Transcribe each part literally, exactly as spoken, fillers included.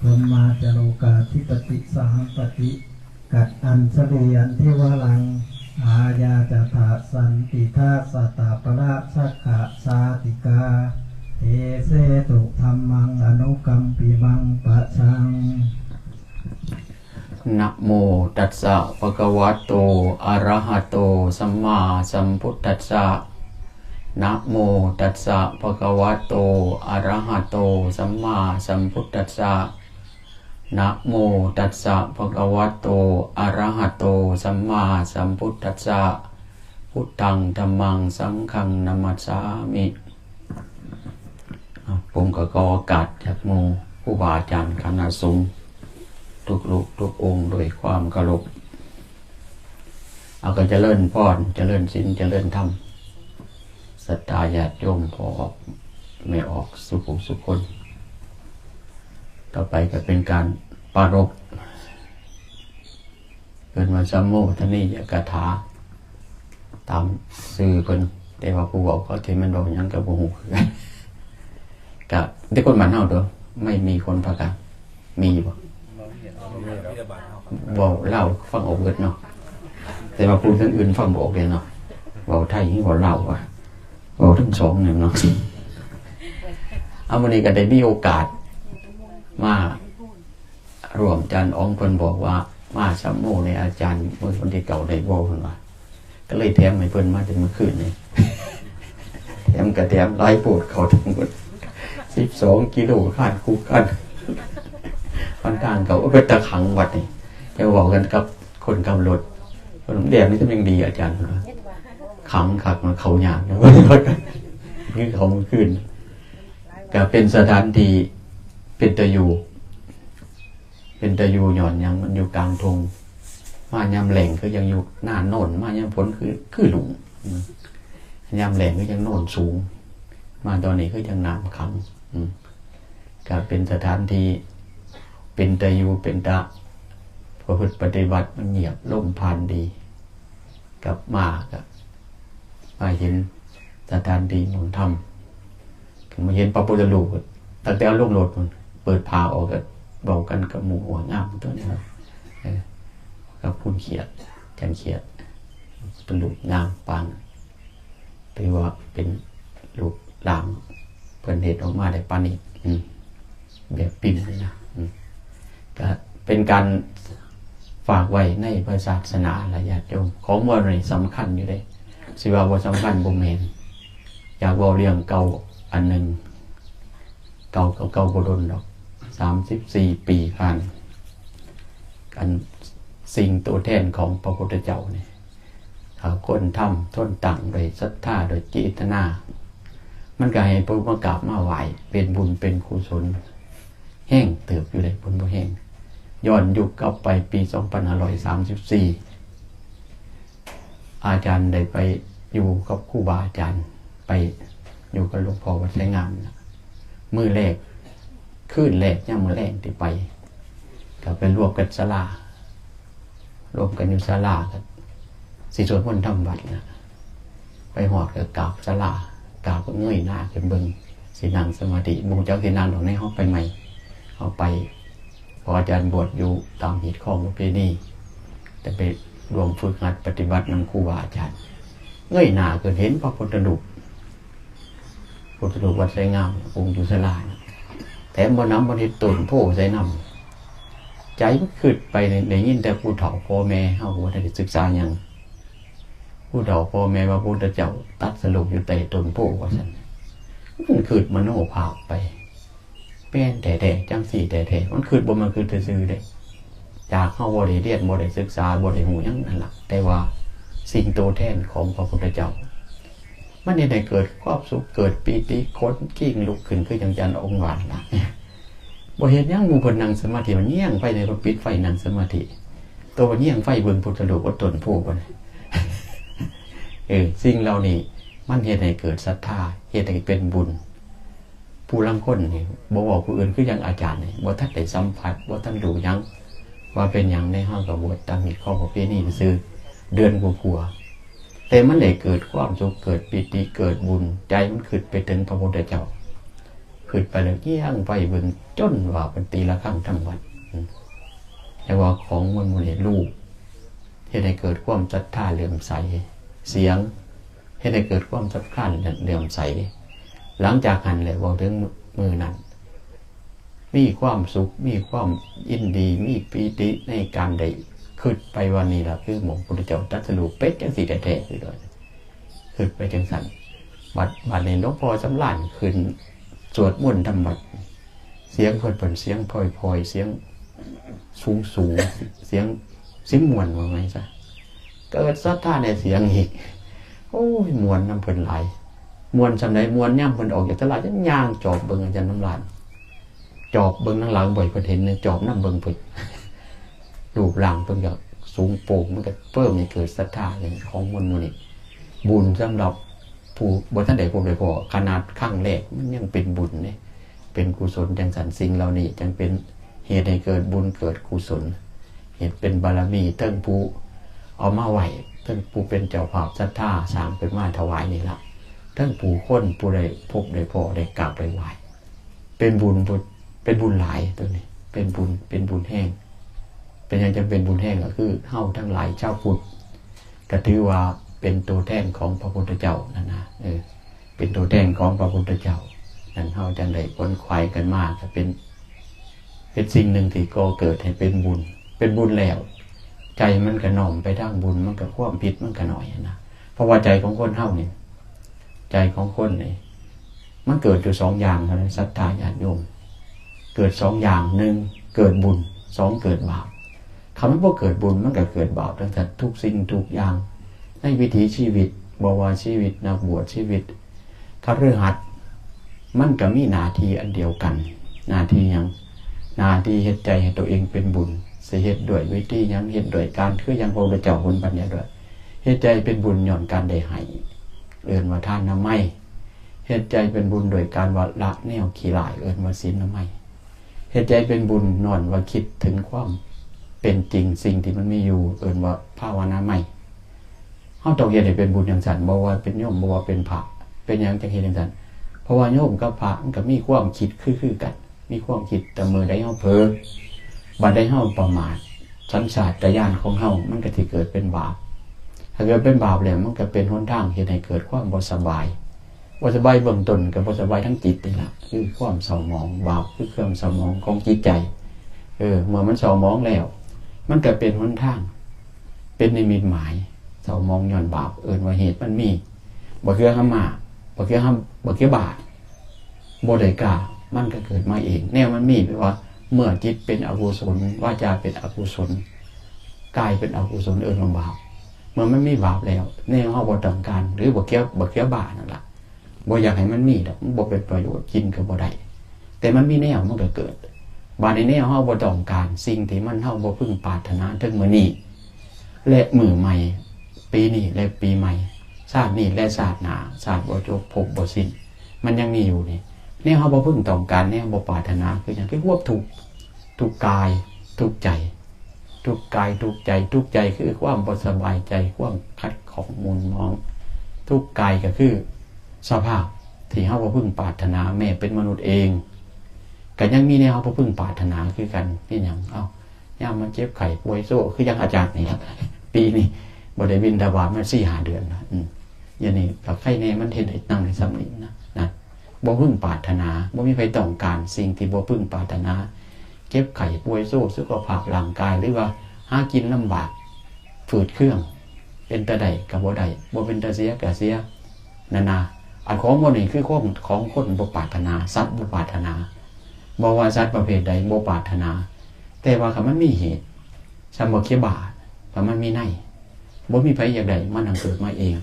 พรหมาจโรกาธิปติสหัมปติ กัตอัญชลีอันทิวรัง อาญาจถาสันติทาสตาปะระสักขะสาติกา เทเสตุธัมมังอนุกัมปิมังปะชัง นะโมตัสสะภะคะวะโต อะระหะโต สัมมาสัมพุทธัสสะ นะโมตัสสะภะคะวะโต อะระหะโต สัมมาสัมพุทธัสสะ นะโมตัสสะภะคะวะโต อะระหะโต สัมมาสัมพุทธัสสะ พุทธังธัมมังสังฆังนะมัสสามิ อ่ะ ผมก็ขอโอกาสจากหมู่ครูบาอาจารย์คณะสงฆ์ทุกรูปทุกองค์ด้วยความเคารพ เอาก็เจริญพร เจริญศีล เจริญธรรม ศรัทธาญาติโยมพ่อออกแม่ออกสุผู้สุคน ต่อไปก็เป็นการปรารภ เพิ่นว่าสัมโมทนียกถา ตามชื่อเพิ่น แต่ว่าผู้เว้าเขาที่มันเว้าหยังก็บ่ฮู้คือกัน ก็แต่คนบ้านเฮาเด้อ ไม่มีคนภาคกลาง มีอยู่บ่ เว้าลาวฟังออกเบิดเนาะ แต่ว่าผู้ทางอื่นฟังบ่ออกเด้เนาะ เว้าไทยหรือเว้าลาววะ เว้าทั้งสองนี่เนาะ เอามื้อนี้ก็ได้มีโอกาสมา ร่วมอาจารย์อ๋องเพิ่นบอกว่ามาสัมโมในอาจารย์มื้อวันที่เก้าได้บ่เพิ่นว่า ก็เลยแถมให้เพิ่นมาแต่เมื่อคืนนี่ แถมก็แถมหลายโพด เข้าทั้งหมดสิบสองกิโล คันคูคัน ค่อนข้างเขาเอาไปตะขังวัดนี่ จะเว้ากันกับคนขับรถ เพิ่นแดดนี่ก็ยังดีอาจารย์เพิ่นว่า ขังคักมันเข้ายากนะ คือเขาเมื่อคืน ก็เป็นสถานที่เป็นตาอยู่ เป็นตาอยู่ย้อนหยังมันอยู่กลางทุ่ง มายามแล้งคือยังอยู่หน้าโน่น มายามฝนคือ คือลุ่ม อืม ยามแล้งคือยังโน่นสูง มาตอนนี้คือยังน้ำขัง อืม ก็เป็นสถานที่เป็นตาอยู่ เป็นตาประพฤติปฏิบัติ มันเงียบ ลมผ่านดี กลับมาก็มาเห็นสถานที่หม่องธรรม ก็มาเห็นพระพุทธรูป ตั้งแต่เอาลงรถมัน เปิดผ้าออกก็เว้ากันกับหมู่ว่างามตัวนี้ครับ เออ กับคุณเขียด จันเขียด พุทธรูปงามปาง ถือว่าเป็นรูปร่างเพิ่นเฮ็ดออกมาได้ปานนี้ อืม แบบพิมพ์นี่นะ อืม ก็เป็นการฝากไว้ในพระศาสนาล่ะญาติโยม ของบ่นี่สำคัญอยู่เด้ สิว่าบ่สำคัญบ่แม่น อยากเว้าเรื่องเก่าอันหนึ่ง เก่ากับเก่าบ่ดนดอก สามสิบสี่ปีผ่าน อันสิ่งตัวแทนของพระพุทธเจ้านี่ ถ้าคนทำทนตั้งโดยศรัทธาโดยเจตนา มันก็ให้เพิ่นมากราบมาไหว้ เป็นบุญเป็นกุศล แฮงเติบอยู่เลย เพิ่นบ่แฮง ย้อนยุคกลับไปปีสองพันห้าร้อยสามสิบสี่ อาจารย์ได้ไปอยู่กับครูบาอาจารย์ ไปอยู่กับหลวงพ่อวัดไซงามนะ มื้อแรก คืนแรก ยามมื้อแลงที่ไป ก็ไปรวมกันศาลา รวมกันอยู่ศาลา ก็สิสวดมนต์ทำวัดนะ ไปฮอดก็กราบศาลา กราบก็เงยหน้าขึ้นเบิ่ง สินั่งสมาธิ บ่ฮู้จักสินั่งดอก ในเฮาไปใหม่ เฮาไป เพราะอาจารย์บวชอยู่ตามฮีตคองประเพณี แต่ไปร่วมฝึกหัดปฏิบัตินำครูบาอาจารย์ เงยหน้าขึ้นเห็นพระพุทธรูป พุทธรูปวัดไซงาม องค์อยู่ศาลานะ แถมบ่นำ บ่เฮ็ดต้นโพธิ์ใส่นำ ใจมันคิดไป ได้ยินแต่ผู้เฒ่าพ่อแม่ เฮาก็บ่ได้ศึกษาหยัง ผู้เฒ่าพ่อแม่ว่าพุทธเจ้าตรัสรู้อยู่ใต้ต้นโพธิ์ว่าซั่น มันคิดมโนภาพไป แม่นแท้ๆ จังซี่แท้ๆ มันคิดบ่แม่นคิดซื่อๆ เด้ จากเฮาบ่ได้เรียน บ่ได้ศึกษา บ่ได้ฮู้หยังนั่นล่ะ แต่ว่าสิ่งตัวแทนของพระพุทธเจ้า มันเฮ็ดให้เกิดความสุข เกิดปีติ ขนคิงลุกขึ้น คือจังจันองค์หวานล่ะ บ่เฮ็ดหยัง หมู่เพิ่นนั่งสมาธิ มันแยงไฟ ในเพิ่นปิดไฟนั่งสมาธิ ตัวมันแยงไฟเบิ่งพุทธรูปกับต้นโพธิ์บัดนี้ เออ สิ่งเหล่านี้มันเฮ็ดให้เกิดศรัทธา เฮ็ดให้เป็นบุญ ผู้ลางคนนี่ บ่เว้าผู้อื่น คืออย่างอาจารย์นี่ บ่ทันได้สัมผัส บ่ทันรู้หยัง ว่าเป็นหยัง ในเฮาก็บวชตามฮีตคองประเพณีซื่อ เดือนกว่าๆ แต่มันได้เกิดความสุข เกิดปีติ เกิดบุญ ใจมันคิดไปถึงพระพุทธเจ้า ขึ้นไปแล้วเยียงไปเบิ่งจนว่าเพิ่นตีระฆังทำวัด อืม แต่ว่าของมวลหมู่นี่ รูป เฮ็ดให้เกิดความศรัทธาเลื่อมใส เสียง เฮ็ดให้เกิดความศรัทธาเลื่อมใส หลังจากหั้นแหละ เว้าถึงมื้อนั้น มีความสุข มีความยินดี มีปีติในการได้คิดไปว่านี่ล่ะคือหม่องพุทธเจ้าตรัสรู้เป็นจังซี่แท้ๆ คือว่า คิดไปจังซั่น บัด บัดนี้หลวงพ่อสำราญขึ้นสวดมนต์ทำวัด เสียงเพิ่นเป็นเสียงพลอยๆ เสียงสูงๆ เสียง เสียงม่วนว่าไงซะ เกิดศรัทธาในเสียงอีก โอ้ย ม่วนนำเพิ่นหลาย ม่วนส่ำใด ม่วนยามเพิ่นออกจากศาลา ย่างจอบเบิ่งอาจารย์สำราญ จอบเบิ่งทางหลังบ่อยเพิ่นเห็นเนี่ย จอบนำเบิ่งเพิ่น รูปร่างเพิ่นก็สูงโปร่ง มันก็เพิ่มให้เกิดศรัทธาอย่างของมวลหมู่นี่ บุญสำหรับผู้บ่ทันได้พบได้พ้อ ขนาดครั้งแรกมันยังเป็นบุญเด้ เป็นกุศลจังซั่น สิ่งเหล่านี้จังเป็นเหตุให้เกิดบุญเกิดกุศล เหตุเป็นบารมี เทิงผู้เอามาไว้ เทิงผู้เป็นเจ้าภาพศรัทธาสร้างขึ้นมาถวายนี่ล่ะ เทิงผู้คนผู้ได้พบได้พ้อได้กราบได้ไหว้ เป็นบุญบุญ เป็นบุญหลายตัวนี้ เป็นบุญ เป็นบุญแฮง เป็นหยังจังเป็นบุญแฮง ก็คือเฮาทั้งหลายชาวพุทธ ก็ถือว่าเป็นตัวแทนของพระพุทธเจ้านั่นนะ เออ เป็นตัวแทนของพระพุทธเจ้า นั่นเฮาจังได้ขวนขวายกันมา ก็เป็น เป็นสิ่งหนึ่งที่ก่อเกิดให้เป็นบุญ เป็นบุญแล้ว ใจมันก็น้อมไปทางบุญ มันก็ความผิดมันก็น้อยนะ เพราะว่าใจของคนเฮานี่ ใจของคนนี่ มันเกิดอยู่สองอย่างเท่านั้น ศรัทธาญาติโยม เกิดสองอย่าง หนึ่ง เกิดบุญ สอง เกิดบาป คันมันบ่เกิดบุญ มันก็เกิดบาปจังซั่น ทุกสิ่งทุกอย่าง ในวิถีชีวิต บ่ว่าชีวิตนักบวช ชีวิตคฤหัสถ์ มันก็มีหน้าที่อันเดียวกัน หน้าที่หยัง หน้าที่เฮ็ดใจให้ตัวเองเป็นบุญ สิเฮ็ดด้วยวิธีหยัง เฮ็ดด้วยการ คือหยังพระพุทธเจ้าเพิ่นบัญญัติไว้ เฮ็ดใจเป็นบุญย้อนการได้ให้ เอิ้นว่าทานามัย เฮ็ดใจเป็นบุญโดยการว่าละแนวขี้ร้าย เอิ้นว่าศีลนามัย เฮ็ดใจเป็นบุญย้อนว่าคิดถึงความเป็นจริงสิ่งที่มันมีอยู่ เอิ้นว่าภาวนามัย เฮาต้องเฮ็ดให้เป็นบุญจังซั่น บ่ว่าเป็นโยม บ่ว่าเป็นพระ เป็นหยังจังเฮ็ดจังซั่น เพราะว่าโยมกับพระมันก็มีความคิดคือ คือกัน มีความคิด แต่เมื่อใดเฮาเผลอ บัดใดเฮาประมาท สัญชาตญาณของเฮามันก็สิเกิดเป็นบาป ถ้าเกิดเป็นบาปแล้วมันก็เป็นหนทางเฮ็ดให้เกิดความบ่สบาย บ่สบายเบื้องต้นก็บ่สบายทางจิตนี่ล่ะ คือความเศร้าหมอง บาปคือเครื่องเศร้าหมองของจิตใจ เออ เมื่อมันเศร้าหมองแล้ว มันก็เป็นหนทาง เป็นนิมิตหมาย เศร้าหมองย้อนบาป เอิ้นว่าเหตุมันมี บ่คือหำม้า บ่คือหำ บ่คือบ้า บ่ได้กล้า มันก็เกิดมาเอง แนวมันมี แปลว่า เมื่อจิตเป็นอกุศล วาจาเป็นอกุศล กายเป็นอกุศล เอิ้นว่าบาป เมื่อมันมีบาปแล้ว แนวเฮาบ่ต้องการ หรือบ่เกี่ยว บ่เกี่ยวบ้านั่นล่ะ บ่อยากให้มันมีดอก มันบ่เป็นประโยชน์ กินก็บ่ได้ แต่มันมีแนวมันก็เกิด บาดนี้แนวเฮาบ่ต้องการ สิ่งที่มัน เฮาบ่พึงปรารถนาเทิงมื้อนี้ และมื้อใหม่ ปีนี้และปีใหม่ ชาตินี้และชาติหน้า ชาติบ่จบ ภพบ่สิ้น มันยังมีอยู่นี่ แนวเฮาบ่พึงต้องการ แนวบ่ปรารถนา คือหยัง คือความทุกข์ ทุกข์กาย ทุกข์ใจ ทุกข์กาย ทุกข์ใจ ทุกข์ใจคือความบ่สบายใจ ความขัดข้องหม่นหมอง ทุกข์กายก็คือสภาพที่เฮาบ่พึงปรารถนา แม้เป็นมนุษย์เอง ก็ยังมีแนวเฮาบ่พึงปรารถนาคือกัน เป็นหยัง เอ้า ยามมันเจ็บไข้ป่วยโซ คือยังอาจารย์นี่ล่ะ ปีนี้บ่ได้บิณฑบาตมาสี่ห้าเดือนนะ อืม อย่างนี้ก็ไข้แน่ มันเฮ็ดให้นั่งได้ส่ำนี้นะ นะ บ่พึงปรารถนา บ่มีไผต้องการสิ่งที่บ่พึงปรารถนา เจ็บไข้ป่วยโซ สุขภาพร่างกาย หรือว่าหากินลำบาก ฝืดเคือง เป็นตาได้ก็บ่ได้ บ่เป็นตาเสียก็เสีย นั่นนะ อันของหมดนี่คือของ ของคนบ่ปรารถนา สัตว์บ่ปรารถนา บ่ว่าสัตว์ประเภทใดบ่ปรารถนา แต่ว่าคันมันมีเหตุ สำบ่เคียบา คันมันมีใน บ่มีไผอยากได้ มันหั้นเกิดมาเอง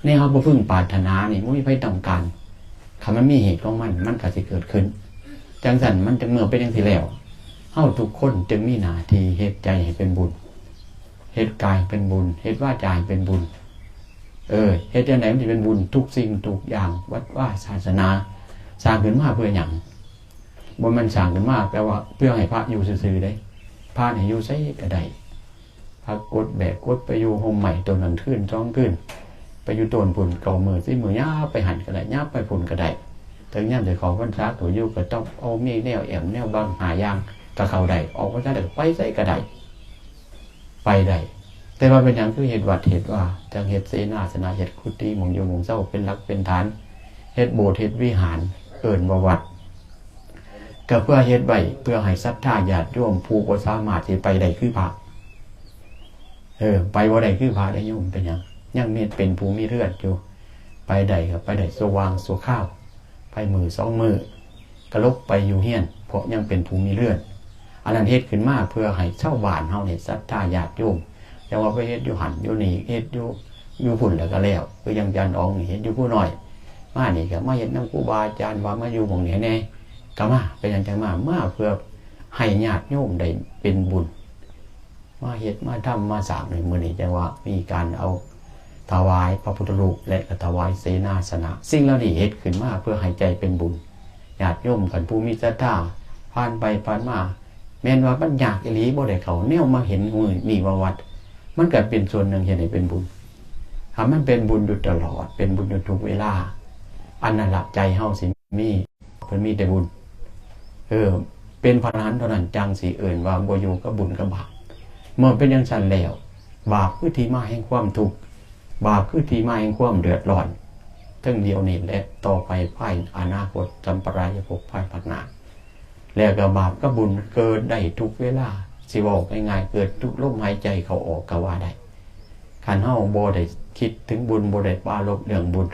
แนวเฮาบ่พึงปรารถนานี่ บ่มีไผต้องการ คันมันมีเหตุของมัน มันก็สิเกิดขึ้น จังซั่นมันจังเมื่อเป็นจังซี่แล้ว เฮาทุกคนจึงมีหน้าที่เฮ็ดใจให้เป็นบุญ เฮ็ดกายเป็นบุญ เฮ็ดวาจาให้เป็นบุญ เออ เฮ็ดจังใดมันสิเป็นบุญ ทุกสิ่งทุกอย่าง วัดวาศาสนา สร้างขึ้นมาเพื่อหยัง บ่แม่นสร้างขึ้นมาแปลว่าเพื่อให้พระอยู่ซื่อๆเด้ พระนี่อยู่ไสก็ได้ พระกดแบกกดไปอยู่ฮ่มไม้ต้นนั้นคืนสองคืน ไปอยู่ต้นพุ้นเก้ามื้อสิบมื้อ ยาวไปหั่นก็ได้ ยาวไปพุ้นก็ได้ ถึงยามสิเข้าพรรษาก็อยู่ ก็ต้องเอามีแนวแอ้มแนวบังห้าอย่าง ก็เข้าได้ ออกพรรษาแล้วก็ไปไสก็ได้ ไปได้ แต่ว่าเป็นหยังคือเฮ็ดวัดเฮ็ดวา จั่งเฮ็ดเสนาสนะ เฮ็ดกุฏิหม่องอยู่หม่องเซาเป็นหลักเป็นฐาน เฮ็ดโบสถ์เฮ็ดวิหาร เอิ้นว่าวัด ก็เพื่อเฮ็ดไว้ เพื่อให้ศรัทธาญาติโยมผู้บ่สามารถสิไปได้คือพระ เออ ไปบ่ได้คือพระได้โยม เป็นหยัง ยังมีเป็นผู้มีเฮือนอยู่ ไปได้ก็ไปได้ชั่ววางชั่วคราว ไปมื้อสองมื้อ ก็ลบไปอยู่เฮือน เพราะยังเป็นผู้มีเฮือน อันนั้นเฮ็ดขึ้นมาเพื่อให้ชาวบ้านเฮานี่ศรัทธาญาติโยม แต่ว่าไปเฮ็ดอยู่หั่นอยู่นี่ เฮ็ดอยู่ อยู่พุ้นแล้วก็แล้ว คือยังอาจารย์อ๋องนี่เฮ็ดอยู่ภูน้อย มานี่ก็มาเฮ็ดนำครูบาอาจารย์ ว่ามาอยู่หม่องนี้แหน่ ก็มา เป็นหยังจั่งมา มาเพื่อให้ญาติโยมได้เป็นบุญ มาเฮ็ดมาทำมาสร้าง ในมื้อนี้จั่งว่ามีการเอาถวายพระพุทธรูป และก็ถวายเสนาสนะ สิ่งเหล่านี้เฮ็ดขึ้นมาเพื่อให้ใจเป็นบุญ ญาติโยมคันผู้มีศรัทธา ผ่านไปผ่านมา แม่นว่ามันยากอีหลี บ่ได้เข้าแนวมาเห็นมื้อนี้ว่าวัด มันก็เป็นส่วนหนึ่งเฮ็ดให้เป็นบุญ ถ้ามันเป็นบุญอยู่ตลอด เป็นบุญอยู่ทุกเวลา อันนั้นละใจเฮาสิมี เพิ่นมีแต่บุญ เออ เป็นพระอรหันต์เท่านั้นจั่งสิเอิ้นว่าบ่อยู่กับบุญกับบาป เมื่อเป็นจั่งซั้นแล้ว บาปคือที่มาแห่งความทุกข์ บาปคือที่มาแห่งความเดือดร้อน ทั้งเดี๋ยวนี้และต่อไปภายอนาคต สัมปรายภพภายภาคหน้า แล้วก็บาปกับบุญเกิดได้ทุกเวลา สิเว้าง่ายๆ เกิดทุกลมหายใจเข้าออกก็ว่าได้ คันเฮาบ่ได้คิดถึงบุญ บ่ได้ปรารภเรื่องบุญ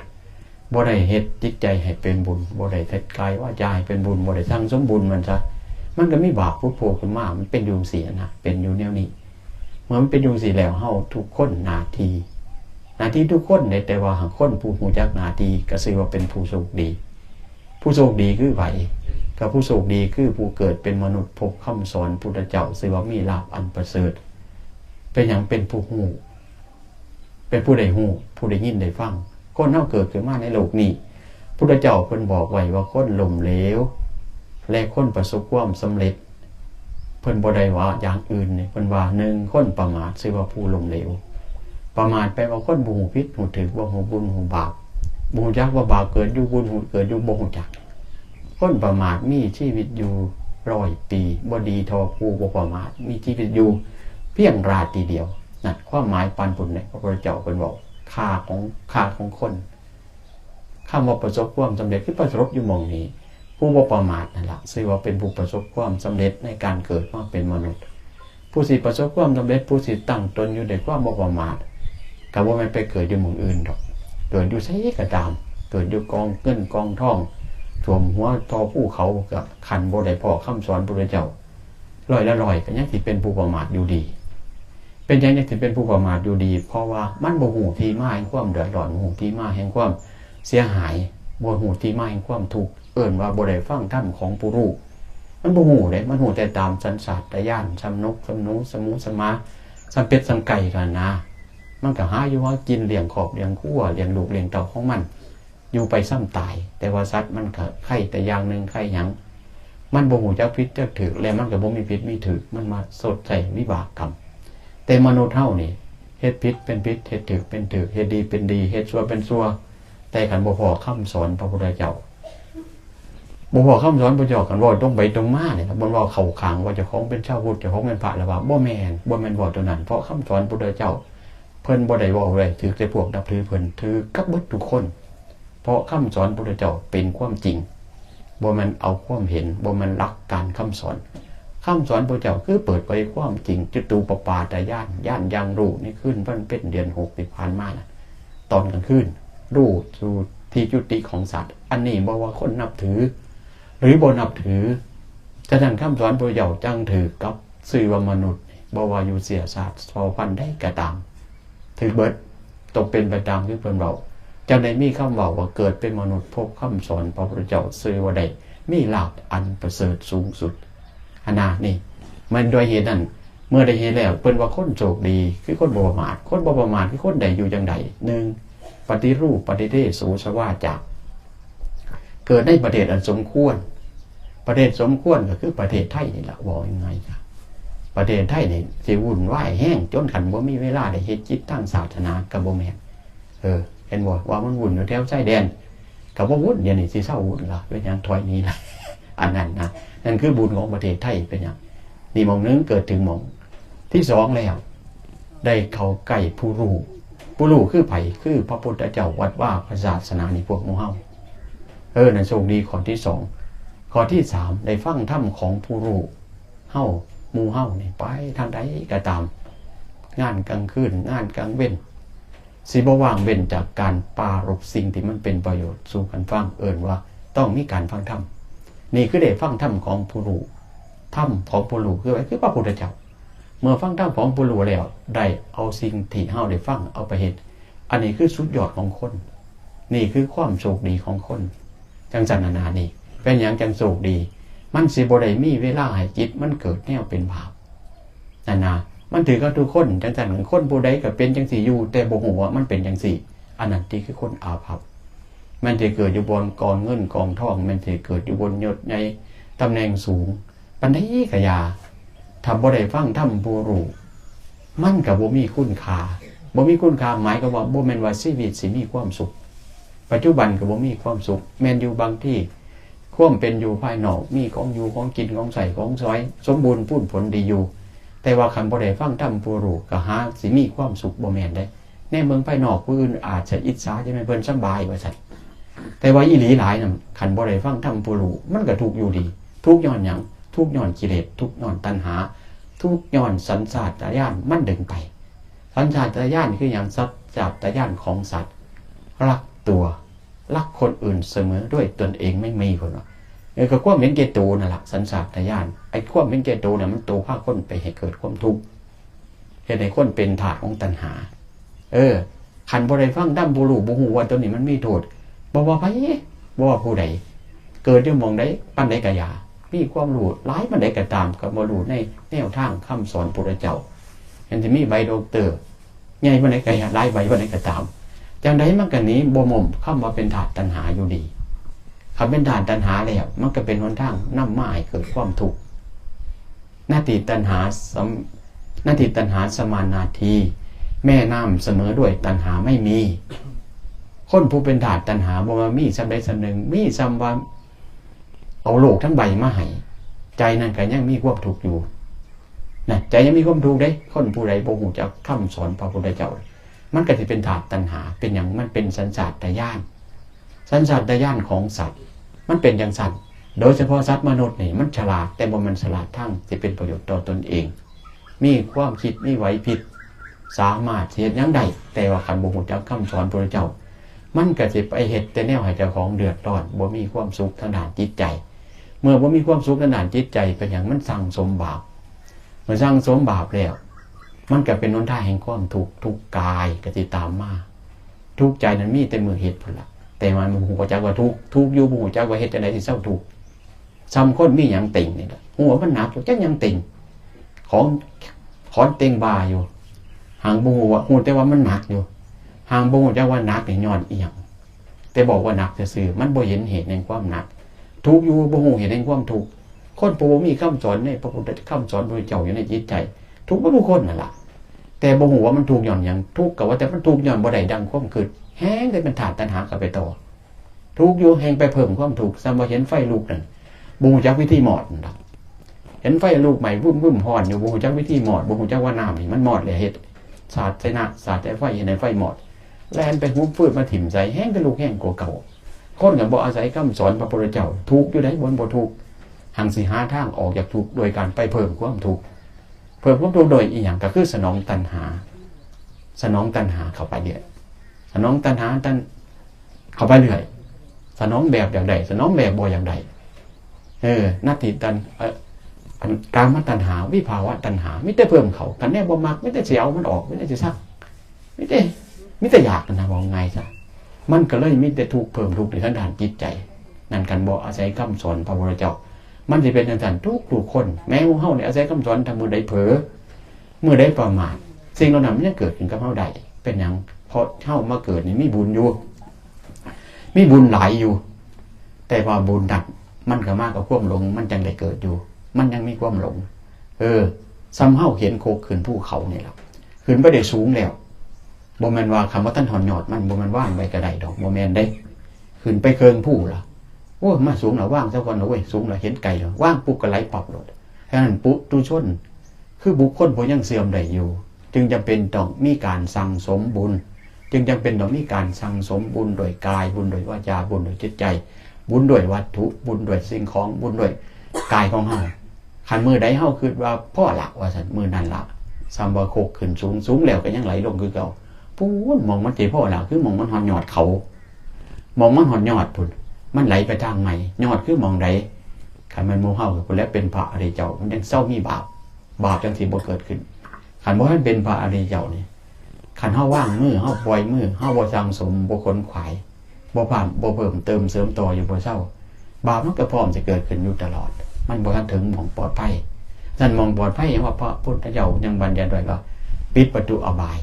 บ่ได้เฮ็ดจิตใจให้เป็นบุญ บ่ได้เฮ็ดกายวาจาให้เป็นบุญ บ่ได้สั่งสมบุญมันซะ มันก็มีบาปผุดโผล่ขึ้นมา มันเป็นอยู่จั่งซี้นะ เป็นอยู่แนวนี้ เมื่อมันเป็นอยู่จั่งซี้แล้ว เฮาทุกคนหน้าที่ หน้าที่ทุกคนเด้ แต่ว่าหากคนผู้รู้จักหน้าที่ก็ชื่อว่าเป็นผู้โชคดี ผู้โชคดีคือไผ ก็ผู้โชคดีคือผู้เกิดเป็นมนุษย์พบคำสอนพุทธเจ้า ชื่อว่ามีลาภอันประเสริฐ เป็นหยัง เป็นผู้รู้ เป็นผู้ได้รู้ ผู้ได้ยินได้ฟัง คนเฮาเกิดขึ้นมาในโลกนี้ พุทธเจ้าเพิ่นบอกไว้ว่าคนล้มเหลว และคนประสบความสำเร็จ เพิ่นบ่ได้ว่าอย่างอื่นนี่ เพิ่นว่า หนึ่ง คนประมาท ชื่อว่าผู้ล้มเหลว ประมาทแปลว่าคนบ่ฮู้ผิดฮู้ถูก บ่ฮู้บุญฮู้บาป บ่ฮู้จักว่าบาปเกิดอยู่ บุญฮู้เกิดอยู่ บ่ฮู้จัก คนประมาทมีชีวิตอยู่ร้อยปี บ่ดีเท่าผู้บ่ประมาท มีชีวิตอยู่เพียงราตรีเดียว นั่นความหมายปานพุ้นเนี่ย พระพุทธเจ้าเพิ่นเว้า ค่าของ ค่าของคน คำว่าประสบความสำเร็จคือประสบอยู่หม่องนี้ ผู้บ่ประมาทนั่นล่ะ ชื่อว่าเป็นผู้ประสบความสำเร็จในการเกิดมาเป็นมนุษย์ ผู้สิประสบความสำเร็จ ผู้สิตั้งตนอยู่ด้วยความบ่ประมาท ก็บ่แม่นไปเกิดอยู่หม่องอื่นดอก เกิดอยู่ไสก็ตาม เกิดอยู่กองเงินกองทอง ท่วมหัวท่อภูเขา ก็คันบ่ได้พ้อคำสอนพุทธเจ้า ร้อยละร้อยก็ยังสิเป็นผู้ประมาทอยู่ดี เป็นหยังยังสิเป็นผู้ประมาทอยู่ดี เพราะว่ามันบ่ฮู้ที่มาแห่งความเดือดร้อน บ่ฮู้ที่มาแห่งความเสียหาย บ่ฮู้ที่มาแห่งความทุกข์ เอิ้นว่าบ่ได้ฟังธรรมของผู้รู้ มันบ่ฮู้เด้ มันฮู้แต่ตามสัญชาตญาณ ส่ำนก ส่ำหนู ส่ำหมู ส่ำหมา ส่ำเป็ด ส่ำไก่เท่านั้นนะ มันก็หาอยู่หากิน เลี้ยงครอบเลี้ยงครัว เลี้ยงลูกเลี้ยงเต้าของมัน อยู่ไปส่ำตาย แต่ว่าสัตว์มันก็ไคร่แต่อย่างหนึ่ง ไคร่หยัง มันบ่ฮู้จักผิดจักถูก และมันก็บ่มีผิดมีถูก มันมาชดใช้วิบากกรรม แต่มนุษย์เฮานี่ เฮ็ดผิดเป็นผิด เฮ็ดถูกเป็นถูก เฮ็ดดีเป็นดี เฮ็ดชั่วเป็นชั่ว แต่คันบ่พ้อคำสอนพระพุทธเจ้า บ่พ้อคำสอนพระเจ้า คันเว้าตรงไปตรงมานี่ล่ะ บ่เว้าเข้าข้างว่าเจ้าของเป็นชาวพุทธ เจ้าของเป็นพระ แล้วว่าบ่แม่น บ่แม่นเว้าตัวนั้น เพราะคำสอนพุทธเจ้า เพิ่นบ่ได้เว้าได้ถูกแต่พวกนับถือเพิ่น ถูกกับเบิดทุกคน เพราะคำสอนพุทธเจ้าเป็นความจริง บ่แม่นเอาความเห็น บ่แม่นหลักการคำสอน คำสอนพุทธเจ้าคือเปิดเผยความจริง จตุปปาทญาณ ญาณอย่างรู้ในคืนวันเพ็ญเดือนหกที่ผ่านมานะ ตอนกลางคืน รู้สู่ที่จุติของสัตว์ อันนี้บ่ว่าคนนับถือ หรือบ่นับถือ ฉะนั้นคำสอนพุทธเจ้าจั่งถูกกับชื่อว่ามนุษย์ บ่ว่าอยู่เชื้อชาติเผ่าพันธุ์ใดก็ตาม ถูกเบิด ต้องเป็นไปตามที่เพิ่นเว้า จั่งได้มีคำเว้าว่าเกิดเป็นมนุษย์พบคำสอนพระพุทธเจ้า ชื่อว่าได้มีลาภอันประเสริฐสูงสุด หั้นนะ นี่ มันด้วยเหตุนั้น เมื่อได้เหตุแล้ว เพิ่นว่าคนโชคดี คือคนบ่ประมาท คนบ่ประมาทคือคนได้อยู่จั่งใด หนึ่ง ปฏิรูปปฏิเทโสสวาจา เกิดในประเทศอันสมควร ประเทศสมควรก็คือประเทศไทยนี่ล่ะ เว้าง่ายๆจ้ะ ประเทศไทยนี่สิวุ่นวายแฮง จนคันบ่มีเวลาได้เฮ็ดกิจทางศาสนาก็บ่แม่น เออ เห็นบ่ ว่ามันวุ่นอยู่แถวชายแดน แต่ว่าวุ่น เดี๋ยวนี้สิเซาวุ่นละ เป็นหยังถอยหนีละ อันนั้นนะ นั่นคือบุญของประเทศไทย เป็นหยัง นี่หม่องหนึ่ง เกิดถึงหม่องที่สองแล้ว ได้เข้าใกล้ผู้รู้ ผู้รู้คือไผ คือพระพุทธเจ้า วัดวา พระศาสนา นี่พวกหมู่เฮา เออ นั่นโชคดีข้อที่สอง ข้อที่สาม ได้ฟังธรรมของผู้รู้ เฮา หมู่เฮานี่ ไปทางใดก็ตาม งานกลางคืน งานกลางเว็น สิบ่ว่างเว้นจากการปรารภสิ่งที่มันเป็นประโยชน์สู่กันฟัง เอิ้นว่าต้องมีการฟังธรรม นี่คือได้ฟังธรรมของผู้รู้ ธรรมของผู้รู้คือไผ คือพระพุทธเจ้า เมื่อฟังธรรมของผู้รู้แล้ว ได้เอาสิ่งที่เฮาได้ฟังเอาไปเฮ็ด อันนี้คือสุดยอดของคน นี่คือความโชคดีของคน จังซั่นนานานี่ เป็นหยังจังโชคดี มันสิบ่ได้มีเวลาให้จิตมันเกิดแนวเป็นบาป นั่นนะ มันถือกับทุกคน จังซั่น คนผู้ใดก็เป็นจังซี่อยู่ แต่บ่ฮู้ว่ามันเป็นจังซี่ อันนั้นที่คือคนอาภัพ แม่นสิเกิดอยู่บนกองเงินกองทอง แม่นสิเกิดอยู่บนยศใหญ่ ตำแหน่งสูง ปานใดก็อย่า ถ้าบ่ได้ฟังธรรมผู้รู้ มันก็บ่มีคุณค่า บ่มีคุณค่าหมายความว่าบ่แม่นว่าชีวิตสิมีความสุข ปัจจุบันก็บ่มีความสุข แม่นอยู่บางที ความเป็นอยู่ภายนอก มีของอยู่ของกินของใช้ของสอย สมบูรณ์พูนผลดีอยู่ แต่ว่าคันบ่ได้ฟังธรรมผู้รู้ ก็หาสิมีความสุขบ่แม่นเด้ แนมเบิ่งภายนอกผู้อื่นอาจจะอิจฉา จะแม่นเพิ่นสำบายว่าซั่น แต่ว่าอีหลีหลายนั่น คันบ่ได้ฟังธรรมผู้รู้ มันก็ทุกข์อยู่ดี ทุกข์ย้อนหยัง ทุกข์ย้อนกิเลส ทุกข์ย้อนตัณหา ทุกข์ย้อนสัญชาตญาณมันดึงไป สัญชาตญาณคือหยัง สัญชาตญาณของสัตว์ รักตัว รักคนอื่นเสมอด้วยตนเองไม่มี เพิ่นว่า เออ ก็ความเห็นแก่ตัวนั่นล่ะ สัญชาตญาณ ไอ้ความเห็นแก่ตัวเนี่ยมันตัวพาคนไปให้เกิดความทุกข์ เฮ็ดให้คนเป็นทาสของตัณหา เออ คันบ่ได้ฟังธรรมผู้รู้ บ่ฮู้ว่าตัวนี้มันมีโทษ บ่ว่าไผ บ่ว่าผู้ใด เกิดอยู่หม่องใด ปานใดก็อย่า มีความรู้หลายปานใดก็ตาม ก็บ่รู้ในแนวทางคำสอนพุทธเจ้า เห็นสิมีใบด็อกเตอร์ ใหญ่ปานใดก็อย่า หลายใบปานใดก็ตาม จังใดมันก็หนีบ่หม่มคำว่าเป็นทาสตัณหาอยู่ดี คันเป็นทาสตัณหาแล้ว มันก็เป็นหนทางนำมาให้เกิดความทุกข์ นาทีตัณหาสม- นาทีตัณหาสมานาที แม่น้ำเสมอด้วยตัณหาไม่มี คนผู้เป็นทาสตัณหาบ่ว่ามีส่ำใดส่ำหนึ่ง มีส่ำว่าเอาโลกทั้งใบมาให้ ใจนั่นก็ยังมีความทุกข์อยู่ นะ ใจยังมีความทุกข์เด้ คนผู้ใดบ่ฮู้จักคำสอนพระพุทธเจ้า มันก็สิเป็นทาสตัณหา เป็นหยัง มันเป็นสัญชาตญาณ สัญชาตญาณของสัตว์ มันเป็นจังซั่น โดยเฉพาะสัตว์มนุษย์นี่มันฉลาด แต่บ่แม่นฉลาดทางสิเป็นประโยชน์ต่อตนเอง มีความคิด มีไหวพริบ สามารถสิเฮ็ดหยังได้ แต่ว่าคันบ่ฮู้จักคำสอนพระพุทธเจ้า มันก็สิไปเฮ็ดแต่แนวให้เจ้าของเดือดร้อน บ่มีความสุขทางด้านจิตใจ เมื่อบ่มีความสุขทางด้านจิตใจ เป็นหยัง มันสั่งสมบาป เมื่อสั่งสมบาปแล้ว มันก็เป็นหนทางแห่งความทุกข์ ทุกข์กายก็สิตามมา ทุกข์ใจนั้นมีแต่มื้อเฮ็ดพุ้นล่ะ แต่ว่าบ่ฮู้จักว่าทุกข์ ทุกข์อยู่บ่ฮู้จักว่าเฮ็ดจั่งใดสิเซาทุกข์ ส่ำคนมีหยังเต็งนี่ล่ะ ฮู้ว่ามันหนักอยู่ จักหยังเต็ง ของ ของเต็งบ่าอยู่ หากบ่ฮู้ว่า ฮู้แต่ว่ามันหนักอยู่ หากบ่ฮู้จักว่าหนักนี่ย้อนอิหยัง แต่บอกว่าหนักซื่อๆ มันบ่เห็นเหตุแห่งความหนัก ทุกข์อยู่บ่ฮู้เหตุแห่งความทุกข์ คนผู้บ่มีคำสอนในพระพุทธ คำสอนพระพุทธเจ้าอยู่ในจิตใจ ทุกข์เบิดทุกคนนั่นล่ะ แต่บ่ฮู้ว่ามันทุกข์ย้อนหยัง ทุกข์ก็ว่าแต่มันทุกข์ย้อนบ่ได้ดังความคิด แฮ่งได้เป็นทาสตัณหาเข้าไปต่อ ทุกข์อยู่แฮ่งไปเพิ่มความทุกข์ ส่ำว่าเห็นไฟลุกนั่น บ่ฮู้จักวิธีมอดนั่นล่ะ เห็นไฟลุกไหม้วึ่มๆ ฮ้อนอยู่ บ่ฮู้จักวิธีมอด บ่ฮู้จักว่าน้ำนี่มันมอดแล้วเฮ็ด สาดใส่น้ำ สาดใส่ไฟ เฮ็ดให้ไฟมอด แล่นไปหุบฟืนมาถิ่มใส่ แฮ่งไปลุกแฮ่งกว่าเก่า คนก็บ่อาศัยคำสอนพระพุทธเจ้า ทุกข์อยู่ได้ บ่ บ่ทุกข์ หังสิหาทางออกจากทุกข์โดยการไปเพิ่มความทุกข์ เพิ่มความทุกข์โดยอิหยัง ก็คือสนองตัณหา สนองตัณหาเข้าไปเรื่อย สนองตัณหาตัณ- เข้าไปเรื่อย สนองแบบอยากได้ สนองแบบบ่อยากได้ เออ นาทีตัณ- เอ่อ อันกามตัณหา วิภาวะตัณหา มีแต่เพิ่มเข้า คันแนวบ่มัก มีแต่สิเอามันออก มีแต่สิซัก มีแต่ มีแต่อยากนั่นนะ เว้าง่ายซะ มันก็เลยมีแต่ทุกข์เพิ่มทุกข์ในทางด้านจิตใจ นั่นคันบ่อาศัยคำสอนพระพุทธเจ้า มันสิเป็นจังซั่นทุกๆ คน แม้หมู่เฮานี่อาศัยคำสอน ถ้ามื้อใดเผลอ มื้อใดประมาท สิ่งเหล่านั้นมันยังเกิดขึ้นกับเฮาได้ เป็นหยัง เพราะเฮามาเกิดนี่มีบุญอยู่ มีบุญหลายอยู่ แต่ว่าบุญนั้นมันก็มากับความหลง มันจังได้เกิดอยู่ มันยังมีความหลง เออ ส่ำเฮาเข็นคกขึ้นภูเขานี่ล่ะ ขึ้นไปได้สูงแล้ว บ่แม่นว่าคันบ่ทันฮอดยอดมัน บ่แม่นวางไว้ก็ได้ดอก บ่แม่นเด้ ขึ้นไปเคิงภูล่ะ โอ้ย มาสูงแล้ว วางซะก่อนนะเว้ย สูงแล้ว เห็นไกลแล้ว วางปุ๊บก็ไหลปับโลด ฉะนั้นปุถุชน คือบุคคลผู้ยังเสื่อมได้อยู่ จึงจำเป็นต้องมีการสั่งสมบุญ จึงจำเป็นต้องมีการสั่งสมบุญด้วยกาย บุญด้วยวาจา บุญด้วยจิตใจ บุญด้วยวัตถุ บุญด้วยสิ่งของ บุญด้วยกายของเฮา คันมื้อใดเฮาคิดว่าพอละ ว่าซั่น มื้อนั้นละ ส่ำว่าโคกขึ้นสูง สูงแล้วก็ยังไหลลงคือเก่า ปู๊น หม่องมันสิพอละ คือหม่องมันฮอดยอดเขา หม่องมันฮอดยอดพุ้น มันไหลไปทางใหม่ ยอดคือหม่องใด คันแม่นหมู่เฮาก็พู้นแหละ เป็นพระอริยเจ้า มันจั่งเซามีบาป บาปจั่งสิบ่เกิดขึ้น คันบ่ทันเป็นพระอริยเจ้านี่ คันเฮาวางมือ เฮาปล่อยมือ เฮาบ่สั่งสม บ่ขนขวาย บ่พร่ำ บ่เพิ่มเติมเสริมต่ออยู่บ่เซา บาปมันก็พร้อมสิเกิดขึ้นอยู่ตลอด มันบ่ทันถึงหม่องปลอดภัย ฉะนั้นหม่องปลอดภัยยังว่าพระพุทธเจ้ายังบัญญัติไว้ว่า ปิดประตูอบาย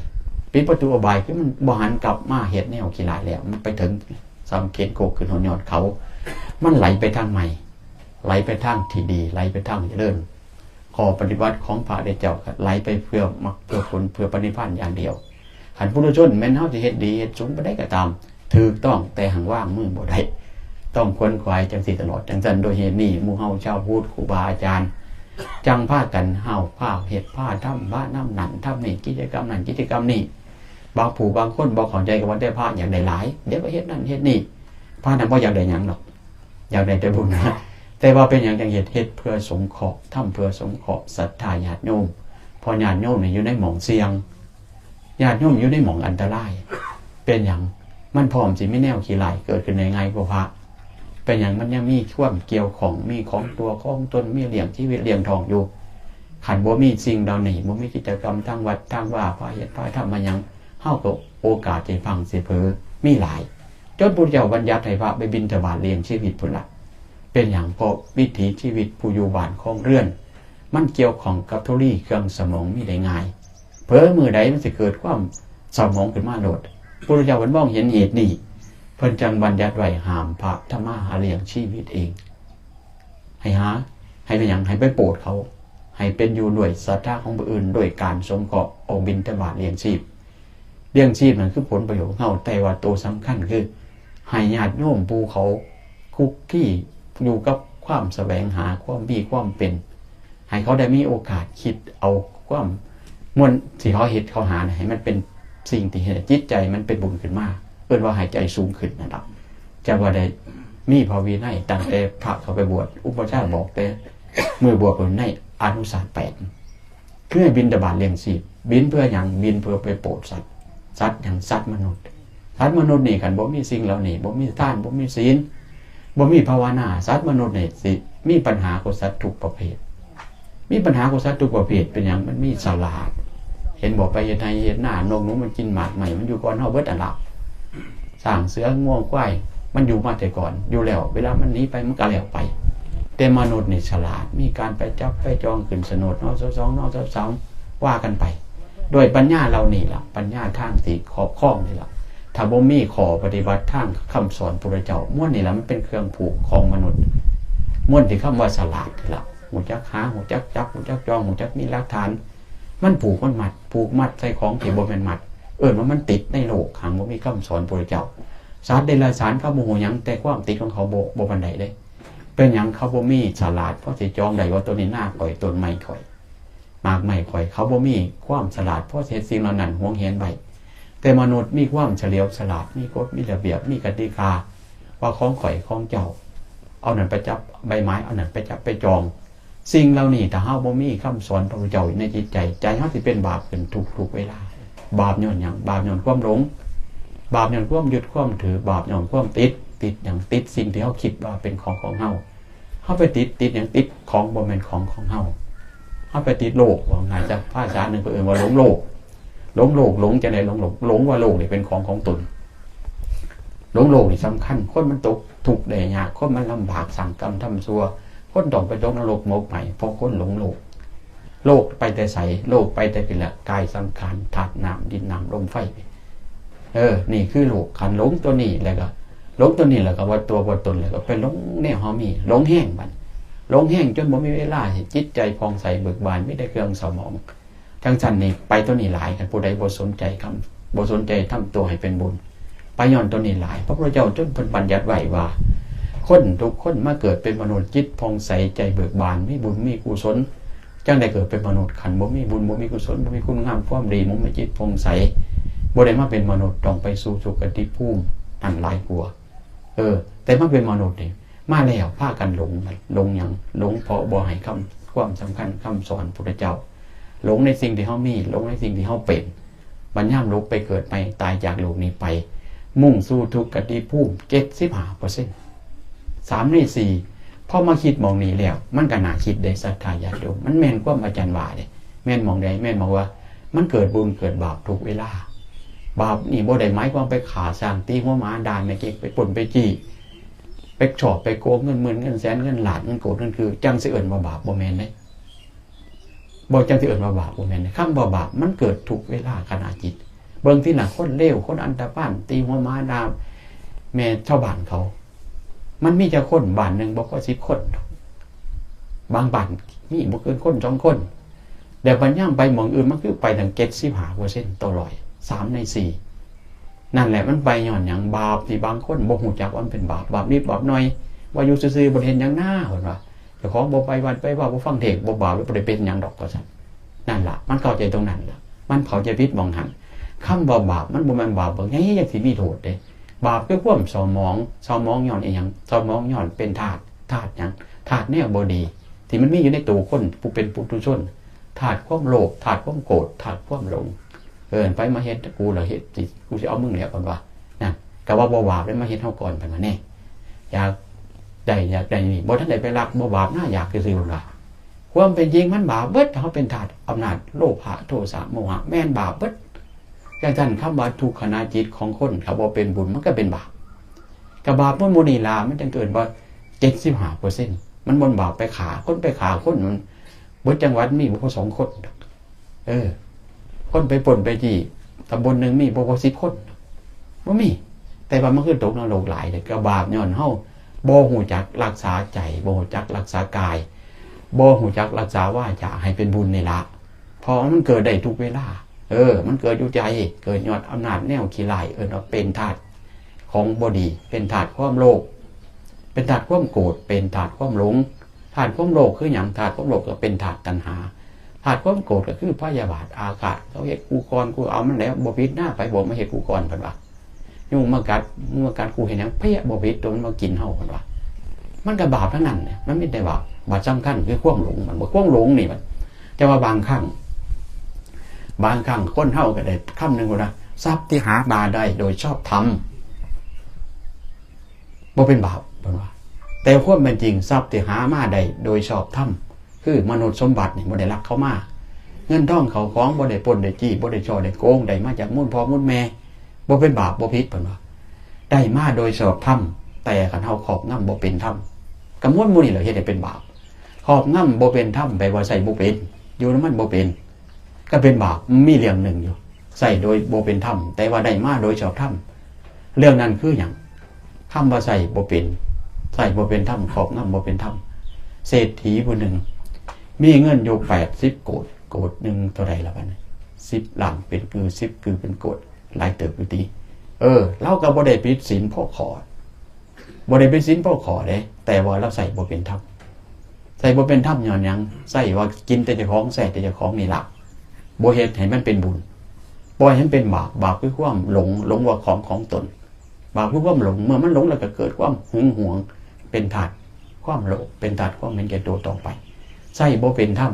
ปิดประตูอบายคือมันบ่หันกลับมาเฮ็ดแนวขี้ร้ายแล้ว มันไปถึงส่ำเข็นโคกขึ้นฮอดยอดเขา มันไหลไปทางใหม่ ไหลไปทางที่ดี ไหลไปทางเจริญ ข้อปฏิบัติของพระอริยเจ้าก็ไหลไปเพื่อมรรคเพื่อผลเพื่อพระนิพพานอย่างเดียว คันปุถุชนแม่นเฮาสิเฮ็ดดีเฮ็ดสูงปานใดก็ตาม ถูกต้อง แต่หั้นวางมือบ่ได้ ต้องขวนขวายจั่งซี้ตลอด จั่งซั้น โดยเหตุนี้ หมู่เฮาชาวพุทธ ครูบาอาจารย์ จั่งพากันฮ้าว พาเฮ็ด พาทำ พานำนั่นทำนี่ กิจกรรมนั่นกิจกรรมนี่ บางผู้บางคนบ่เข้าใจก็ว่าแต่พระอยากได้หลาย เดี๋ยวก็เฮ็ดนั่นเฮ็ดนี่ พระนั้นบ่อยากได้หยังดอก อยากได้แต่บุญนะ แต่ว่าเป็นหยังจั่งเฮ็ด เฮ็ดเพื่อสงเคราะห์ ทำเพื่อสงเคราะห์ศรัทธาญาติโยม เพราะญาติโยมนี่อยู่ในหม่องเสี่ยง ญาติโยมอยู่ในหม่องอันตราย เป็นหยัง มันพร้อมสิมีแนวขี้ร้ายเกิดขึ้นได้ง่ายกว่าพระ เป็นหยัง มันยังมีความเกี่ยวข้อง มีของตัวของตน มีเลี้ยงชีวิตเลี้ยงท้องอยู่ คันบ่มีสิ่งเหล่านี้ บ่มีกิจกรรมทางวัดทางวา พาเฮ็ดพาทำมาหยัง เฮาก็โอกาสสิพลั้งสิเผลอมีหลาย จนพุทธเจ้าบัญญัติให้พระไปบิณฑบาตเลี้ยงชีวิตพุ้นละ เป็นหยัง เพราะวิถีชีวิตผู้อยู่บ้านครองเรือน มันเกี่ยวข้องกับธุลีเครื่องสมองมีได้ง่าย เผลอมื้อใดมันสิเกิดความเศร้าหมองขึ้นมาโลด พุทธเจ้าเพิ่นมองเห็นเหตุนี้ เพิ่นจั่งบัญญัติไว้ห้ามพระทำมาหาเลี้ยงชีวิตเอง ให้หา ให้เป็นหยัง ให้ไปโปรดเขา ให้เป็นอยู่ด้วยศรัทธาของผู้อื่น ด้วยการสงเคราะห์ออกบิณฑบาตเลี้ยงชีพ เลี้ยงชีพนั่นคือผลประโยชน์ของเฮา แต่ว่าตัวสำคัญคือ ให้ญาติโยมผู้เขาคุกคีอยู่กับความแสวงหา ความมีความเป็น ให้เขาได้มีโอกาสคิดเอาความ ม่วนที่เขาเฮ็ดเขาหาน่ะ ให้มันเป็นสิ่งที่เฮ็ดให้จิตใจมันเป็นบุญขึ้นมา เอิ้นว่าให้ใจสูงขึ้นนั่นล่ะ จั่งว่าได้มีพระวินัย ตั้งแต่พระเข้าไปบวช อุปัชฌาย์บอกแต่มื้อบวชเป็นในอนุสาสน์แปด คือให้บิณฑบาตเลี้ยงชีพ บิณเพื่อหยัง บิณเพื่อไปโปรดสัตว์ สัตว์หยัง สัตว์มนุษย์ สัตว์มนุษย์นี่คันบ่มีสิ่งเหล่านี้ บ่มีทาน บ่มีศีล บ่มีภาวนา สัตว์มนุษย์นี่สิมีปัญหากว่าสัตว์ทุกประเภท มีปัญหากว่าสัตว์ทุกประเภท เป็นหยัง มันมีฉลาด เห็นบ่ ไปเฮ็ดไร่เฮ็ดนา นกหนูมันกินหมากไม้ มันอยู่ก่อนเฮาเบิดอันละ ช้างเสืองัวควาย มันอยู่มาแต่ก่อน อยู่แล้ว เวลามันหนีไปมันก็แล้วไป แต่มนุษย์นี่ฉลาด มีการไปจับไปจอง ขึ้นโฉนด น.ส.สอง น.ส.สาม ว่ากันไป ด้วยปัญญาเหล่านี้ล่ะ ปัญญาทางที่ครอบครองนี่ล่ะ ถ้าบ่มีข้อปฏิบัติทางคำสอนพระพุทธเจ้า ม่วนนี่ล่ะมันเป็นเครื่องผูกของมนุษย์ ม่วนที่คำว่าฉลาดนี่ล่ะ ฮู้จักหา ฮู้จักจับ ฮู้จักจอง ฮู้จักมีหลักฐาน มันผูกมันมัด ผูกมัดใส่ของที่บ่แม่นมัด เอิ้นว่ามันติดในโลก หากบ่มีคำสอนพระพุทธเจ้า สัตว์เดรัจฉานเขาบ่ฮู้หยัง แต่ความติดของเขาบ่ บ่ปานใดเด้ เป็นหยัง เขาบ่มีฉลาดพอสิจองได้ว่าต้นนี้นาข่อย ต้นไม้ข่อย หมากไม้ข่อย เขาบ่มีความฉลาดพอสิเฮ็ดสิ่งเหล่านั้นหวงแหนไว้ แต่มนุษย์มีความเฉลียวฉลาด มีกฎ มีระเบียบ มีกติกา ว่าของข่อย ของเจ้า เอานั่นไปจับใบไม้ เอานั่นไปจับไปจอง สิ่งเหล่านี้ถ้าเฮาบ่มีคำสอนพระพุทธเจ้าอยู่ในจิตใจ ใจเฮาสิเป็นบาปขึ้นทุกๆเวลา บาปย้อนหยัง บาปย้อนความหลง บาปย้อนความยึดความถือ บาปย้อนความติด ติดหยัง ติดสิ่งที่เฮาคิดว่าเป็นของของเฮา เฮาไปติด ติดหยัง ติดของบ่แม่นของของเฮา เฮาไปติดโลก ว่าง่ายซะ ภาษาหนึ่งเพิ่นเอิ้นว่าหลงโลก หลงโลก หลงจั่งใด๋ หลงโลก หลงว่าโลกนี่เป็นของของตน หลงโลกนี่สำคัญ คนมันตกทุกข์ได้ยาก คนมันลำบาก สร้างกรรมทำชั่ว คนต้องไปตกนรกหมกไหม้ เพราะคนหลงโลก โลกไปแต่ไส โลกไปแต่พี้ละ กายสังขาร ธาตุน้ำ ดินน้ำ ลมไฟ เออ นี่คือโลก คันหลงตัวนี้แล้วก็ หลงตัวนี้แล้วก็ว่าตัวว่าตน แล้วก็ไปหลงแนวเฮามี หลงแฮงบัด หลงแฮงจนบ่มีเวลาให้จิตใจผ่องใสเบิกบาน มีแต่เครื่องเศร้าหมอง จั่งซั้นนี่ไปตัวนี้หลาย คันผู้ใดบ่สนใจคำ บ่สนใจทำตัวให้เป็นบุญ ไปย้อนตัวนี้หลาย พระพุทธเจ้าจนเพิ่นบัญญัติไว้ว่า คนทุกคนมาเกิดเป็นมนุษย์จิตผ่องใสใจเบิกบาน มีบุญมีกุศล จั่งได้เกิดเป็นมนุษย์ คันบ่มีบุญบ่มีกุศล บ่มีคุณงามความดี บ่มีจิตผ่องใส บ่ได้มาเป็นมนุษย์ ต้องไปสู่สุคติภูมินั่นหลายกว่า เออ แต่มาเป็นมนุษย์นี่ มาแล้วพากันหลง หลงหยัง หลงเพราะบ่ให้คำ ความสำคัญคำสอนพุทธเจ้า หลงในสิ่งที่เฮามี หลงในสิ่งที่เฮาเป็น บัดยามหลงไปเกิดใหม่ ตายจากโลกนี้ไป มุ่งสู่ทุกขติภูมิ เจ็ดสิบห้าเปอร์เซ็นต์ สามในสี่ พอมาคิดหม่องนี้แล้ว มันก็น่าคิดเด้ ศรัทธาญาติโยม มันแม่นความอาจารย์ว่าเด้ แม่นหม่องใด แม่นหม่องว่า มันเกิดบุญเกิดบาปทุกเวลา บาปนี่บ่ได้หมายความไปฆ่าช้าง ตีหัวหมา ด่าแม่เจ๊ก ไปปล้นไปจี้ ไปฉ้อไปโกงเงินหมื่นเงินแสน เงินล้าน เงินโกด เงินคือ จั่งสิเอิ้นว่าบาป บ่แม่นเด้ บ่ จั่งสิเอิ้นว่าบาป บ่แม่นเด้ คำว่าบาปมันเกิดทุกเวลาขณะจิต เบิ่งติล่ะ คนเลว คนอันธพาล ตีหัวหมาด่าแม่ชาวบ้านเขา มันมีจักคน บ้านหนึ่งบ่พอสิบคนดอก บางบ้านมีบ่เกินคนสองคน แล้วบัดยามไปหม่องอื่น มันคือไปตั้ง เจ็ดสิบห้าเปอร์เซ็นต์ ต่อร้อย สามในสี่ นั่นแหละ มันไปย้อนหยัง บาปที่บางคนบ่ฮู้จักว่ามันเป็นบาป บาปนิดบาปหน่อย ว่าอยู่ซื่อๆ บ่เห็นหยังนา เพิ่นว่า เจ้าของบ่ไปวัดไปวา บ่ฟังเทศน์ บ่บาป บ่ได้เป็นหยังดอก ว่าซั่น นั่นล่ะ มันเข้าใจตรงนั้นล่ะ มันเข้าใจผิดหม่องหั้น คำว่าบาปมันบ่แม่นบาปบักใหญ่จั่งสิมีโทษเด้ บาปคือความเศร้าหมอง เศร้าหมองย้อนอีหยัง เศร้าหมองย้อนเป็นธาตุ ธาตุหยัง ธาตุแนวบ่ดี ที่มันมีอยู่ในตัวคนผู้เป็นปุถุชน ธาตุความโลภ ธาตุความโกรธ ธาตุความหลง เออ ไปมาเฮ็ดกูแล้ว เฮ็ดสิ กูสิเอามึงแล้ว เพิ่นว่า นั่น ก็ว่าบ่บาปเลย มาเฮ็ดเฮาก่อน เพิ่นว่าแน่ อยากได้ อยากได้นี่ บ่ทันได้ไปลัก บ่บาปนะ อยากซื่อๆ เพิ่นว่า ความเป็นจริงมันบาปเบิด เฮาเป็นธาตุอำนาจโลภะ โทสะ โมหะ แม่นบาปเบิด จั่งซั่น คำว่าทุกขณะจิตของคน ถ้าบ่เป็นบุญ มันก็เป็นบาป ก็บาปมันหมู่นี่ล่ะ มันจั่งเอิ้นว่า เจ็ดสิบห้าเปอร์เซ็นต์ มันบ่บาปไปฆ่าคน ไปฆ่าคน มันเบิดจังหวัดมีบ่พอสองคนดอก เออ คนไปปล้นไปจี้ ตำบลหนึ่งมีบ่พอสิบคน บ่มี แต่ว่ามันคือตกนรกหลายเลย ก็บาปย้อนเฮาบ่ฮู้จักรักษาใจ บ่ฮู้จักรักษากาย บ่ฮู้จักรักษาวาจาให้เป็นบุญนี่ล่ะ เพราะมันเกิดได้ทุกเวลา เออ มันเกิดอยู่ใจ เกิดย้อนอำนาจแนวขี้ร้าย เอิ้นว่าเป็นธาตุของบ่ดี เป็นธาตุความโลภ เป็นธาตุความโกรธ เป็นธาตุความหลง ธาตุความโลภคือหยัง ธาตุความโลภก็เป็นธาตุตัณหา ธาตุความโกรธก็คือพยาบาทอาฆาต เขาเฮ็ดกูก่อน กูเอามันแล้ว บ่ผิดนะ ไผบอกมาเฮ็ดกูก่อน เพิ่นว่า ยุงมากัด งูมากัดกูเฮ็ดหยัง เพี้ย บ่ผิด ตัวมันมากินเฮา เพิ่นว่า มันก็บาปทั้งนั้นเนี่ย มันมีแต่บาป บาปสำคัญคือความหลง มันบ่ ความหลงนี่มัน แต่ว่าบางครั้ง บางครั้งคนเฮาก็ได้คำหนึ่งว่า ทรัพย์ที่หามาได้โดยชอบธรรม บ่เป็นบาป เพิ่นว่า แต่ความเป็นจริง ทรัพย์ที่หามาได้โดยชอบธรรม คือมนุษย์สมบัตินี่บ่ได้ลักเข้ามา เงินทองเข้าของบ่ได้ปล้นได้จี้ บ่ได้ฉ้อได้โกง ได้มาจากมูลพ่อมูลแม่ บ่เป็นบาป บ่ผิด เพิ่นว่า ได้มาโดยชอบธรรม แต่คันเฮาครอบงำบ่เป็นธรรม ก็มวลหมู่นี่แหละเฮ็ดให้เป็นบาป ครอบงำบ่เป็นธรรม แปลว่าใช้บ่เป็น อยู่นำมันบ่เป็น ก็เป็นบาป มีเรื่องหนึ่งอยู่ ใช้โดยบ่เป็นธรรม แต่ว่าได้มาโดยชอบธรรม เรื่องนั้นคือหยัง คำว่าใช้บ่เป็น ใช้บ่เป็นธรรม ครอบงำบ่เป็นธรรม เศรษฐีผู้หนึ่ง มีเงินอยู่แปดสิบโกด โกดหนึ่งเท่าใดล่ะบัดนี้ สิบล้านเป็นกือ สิบกือเป็นโกด หลายเติบอยู่ติ เออ ลาวก็บ่ได้ผิดศีลพอข้อ บ่ได้ผิดศีลพอข้อเด้ แต่ว่าลาวใช้บ่เป็นธรรม ใช้บ่เป็นธรรมย้อนหยัง ใช้ว่ากินแต่เจ้าของ ใช้แต่เจ้าของนี่ล่ะ บ่เฮ็ดให้มันเป็นบุญ ปล่อยให้มันเป็นบาป บาปคือความหลง หลงว่าของของตน บาปคือความหลง เมื่อมันหลงแล้วก็เกิดความหึงหวง เป็นธาตุความโลภ เป็นธาตุความเห็นแก่ตัวต่อไป ใช้บ่เป็นธรรม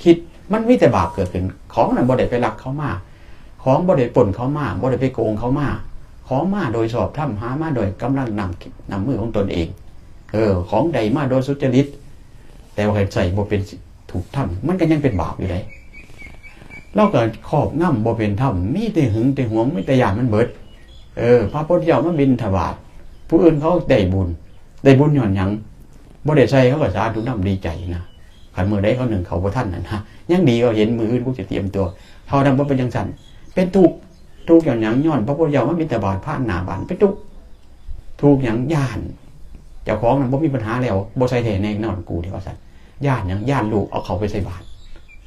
คิด มันมีแต่บาปเกิดขึ้น ของนั้นบ่ได้ไปลักเข้ามา ของบ่ได้ปล้นเข้ามา บ่ได้ไปโกงเข้ามา ของมาโดยชอบธรรม หามาโดยกำลังน้ำ น้ำมือของตนเอง เออ ของได้มาโดยสุจริต แต่ว่าใช้บ่เป็นถูกธรรม มันก็ยังเป็นบาปอยู่เด้ ลาวก็ครอบงำบ่เป็นธรรม มีแต่หึงแต่หวง มีแต่ย้านมันเบิด เออ พระพุทธเจ้ามาบิณฑบาต ผู้อื่นเขาได้บุญ ได้บุญย้อนหยัง บ่ได้ใส่เขาก็สาธุนำดีใจนะ คันมื้อใดเขานึ่งข้าวบ่ทันนั่นนะ ยังดีเขาเห็น มื้ออื่นกูจะเตรียมตัว เท่านั้นบ่เป็นจั่งซั่น เป็นทุกข์ ทุกข์ย้อนหยัง ย้อนพระพุทธเจ้ามาบิณฑบาตผ่านหน้าบ้าน เป็นทุกข์ ทุกข์หยัง ย้าน เจ้าของนั้นบ่มีปัญหาแล้ว บ่ใส่แท้แน่นอนกู ที่ว่าซั่น ย้านหยัง ย้านลูกเอาเข้าไปใส่บาตร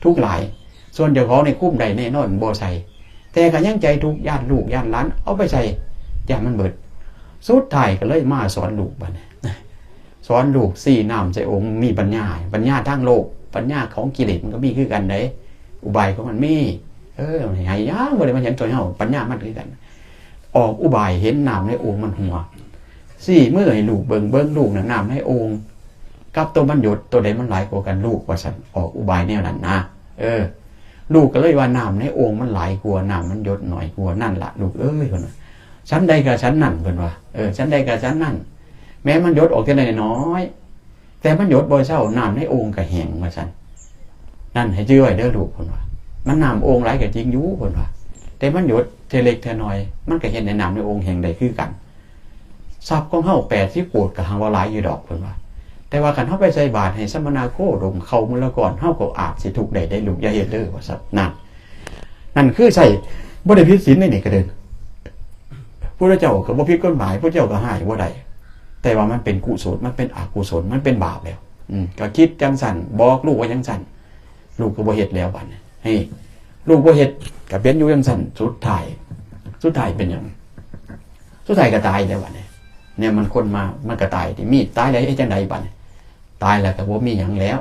ทุกข์หลาย ส่วนเจ้าของนี่คุมได้แน่นอน บ่ใส่ แต่ก็ยังใจทุกข์ ย้านลูก ย้านหลาน เอาไปใส่ ย่านมันเบิด สุดท้ายก็เลยมาสอนลูกบัดนี้ สอนลูกซี้น้ำใส่โอ่ง มีปัญญา ปัญญาทางโลก ปัญญาของกิเลสมันก็มีคือกันเด้ อุบายของมันมี เออ ให้ยาก บ่ได้มาเห็นตัวเฮา ปัญญามันคือกัน ออกอุบาย เห็นน้ำในโอ่งมันหัว ซี้มือให้ลูกเบิ่ง เบิ่งลูกน่ะ น้ำในโอ่งกับตัวมันหยด ตัวใดมันหลายกว่ากันลูก ว่าซั่น ออกอุบายแนวนั้นนะ เออ ลูกก็เลยว่าน้ำในโอ่งมันหลายกว่า น้ำมันหยดน้อยกว่า นั่นล่ะลูกเอ้ย เพิ่นว่า ฉันใดก็ฉันนั่น เพิ่นว่า เออ ฉันใดก็ฉันนั่น แม้มันหยดออกเท่าน้อยๆ แต่มันหยดบ่เซา น้ำในโอ่งก็แห้ง ว่าซั่น นั่นให้จื่อไว้เด้อลูก เพิ่นว่า มันน้ำโอ่งหลายก็จริงอยู่ เพิ่นว่า แต่มันหยดเท่าเล็กเท่าน้อย มันก็เฮ็ดให้น้ำในโอ่งแห้งได้คือกัน ทรัพย์ของเฮาแปดสิบโกดก็หาว่าหลายอยู่ดอก เพิ่นว่า แต่ว่าคันเฮาไปใส่บาตรให้สมณะโคดม เข้ามื้อละก้อน เฮาก็อาจสิทุกข์ได้เด้ลูก อย่าเฮ็ดเด้อ ว่าซั่น นั่น นั่นคือใส่ บ่ได้ผิดศีลในนี่ก็เด้อ พุทธเจ้าก็บ่ผิดกฎหมาย พุทธเจ้าก็ห้ามบ่ได้ แต่ว่ามันเป็นกุศล มันเป็นอกุศล มันเป็นบาปแล้ว อืม ก็คิดจังซั่น บอกลูกว่าจังซั่น ลูกก็บ่เฮ็ดแล้วบัดนี้ เฮ้ย ลูกบ่เฮ็ด ก็เป็นอยู่จังซั่น สุดท้าย สุดท้ายเป็นหยัง สุดท้ายก็ตายแล้วบัดนี้ เนี่ยมันคนมา มันก็ตายติ มีตายแล้วเฮ็ดจังใดบัดนี้ ตายแล้วก็บ่มีหยังแล้ว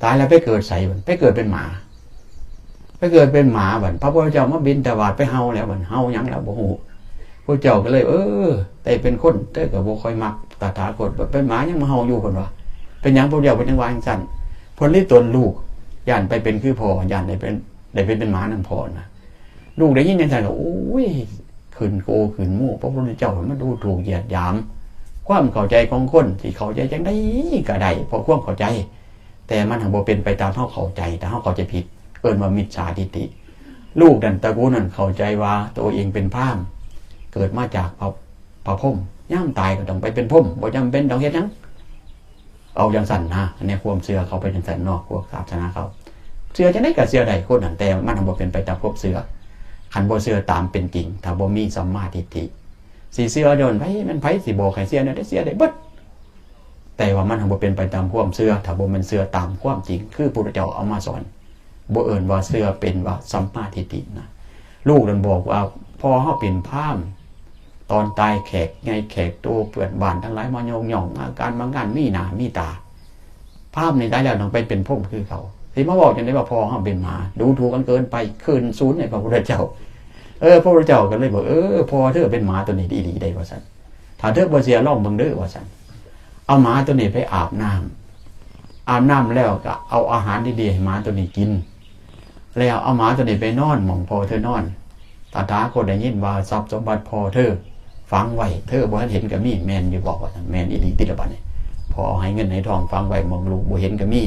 ตายแล้วไปเกิดไสบัด ไปเกิดเป็นหมา ไปเกิดเป็นหมาบัด พระพุทธเจ้ามาบิณฑบาตไปเห่าแล้วบัด เห่าหยังแล้วบ่ฮู้ พระเจ้าก็เลย เออ แต่เป็นคนแต่ก็บ่ค่อยมักตถาคต เป็นหมายังมาเห่าอยู่ เพิ่นว่า เป็นหยังพระเจ้าเพิ่นจังว่าจังซั่น เพิ่นเลยตนลูก ย่านไปเป็นคือพ่อ ย่านได้เป็น ได้เป็น เป็นหมานำพ่อนะ ลูกได้ยินจังซั่นก็ โอ้ย ขึ้นโกขึ้นโม พระพุทธเจ้ามาดูถูกเหยียดหยาม ความเข้าใจของคน สิเข้าใจจังใดก็ได้ เพราะความเข้าใจ แต่มันหั้นบ่เป็นไปตามเฮาเข้าใจ แต่เฮาเข้าใจผิด เอิ้นว่ามิจฉาทิฏฐิ ลูกนั่น ตระกูลนั่นเข้าใจว่าตัวเองเป็นพราหมณ์ เกิดมาจากพระ พระพรหม ยามตายก็ต้องไปเป็นพรหม บ่จำเป็นต้องเฮ็ดหยัง เอาจังซั่นนะ อันนี้ความเชื่อเขาไปจังซั่นเนาะ พวกศาสนาเขา เชื่อจังใดก็เชื่อได้คนนั้น แต่มันบ่เป็นไปตามความเชื่อ คันบ่เชื่อตามเป็นจริง ถ้าบ่มีสัมมาทิฏฐิ สิเชื่อย้อนไผ แม่นไผสิบอกให้เชื่อแนวใด เชื่อได้เบิด แต่ว่ามันบ่เป็นไปตามความเชื่อ ถ้าบ่แม่นเชื่อตามความจริง คือพระพุทธเจ้าเอามาสอน บ่เอิ้นว่าเชื่อเป็นว่าสัมมาทิฏฐินะ ลูกนั่นบอกว่า พ่อเฮาเป็นพราหมณ์ ตอนตายแขกใหญ่แขกโตเพื่อนบ้านทั้งหลายมายกย่อง อาการมางานมีหน้ามีตา พราหมณ์นี่ตายแล้วต้องไปเป็นพรหมคือเขา สิมาเว้าจังได๋ว่าพ่อเฮาเป็นหมา ดูถูกกันเกินไป คืนศูนย์ให้พระพุทธเจ้า เออ พระพุทธเจ้าก็เลยบอก เออ พ่อเธอเป็นหมาตัวนี้ดีๆ ได้ ว่าซั่น ถ้าเธอบ่เชื่อลองเบิ่งเด้อ ว่าซั่น เอาหมาตัวนี้ไปอาบน้ำ อาบน้ำแล้วก็เอาอาหารดีๆ ให้หมาตัวนี้กิน แล้วเอาหมาตัวนี้ไปนอนหม่องพ่อเธอนอน ตถาคตได้ยินว่าทรัพย์สมบัติพ่อเธอฝังไว้ เธอบ่ทันเห็นก็มี แม่นอยู่บ่ ว่าซั่น แม่นอีหลีติล่ะบัดนี้ พ่อให้เงินให้ทองฝังไว้หม่องลูกบ่เห็นก็มี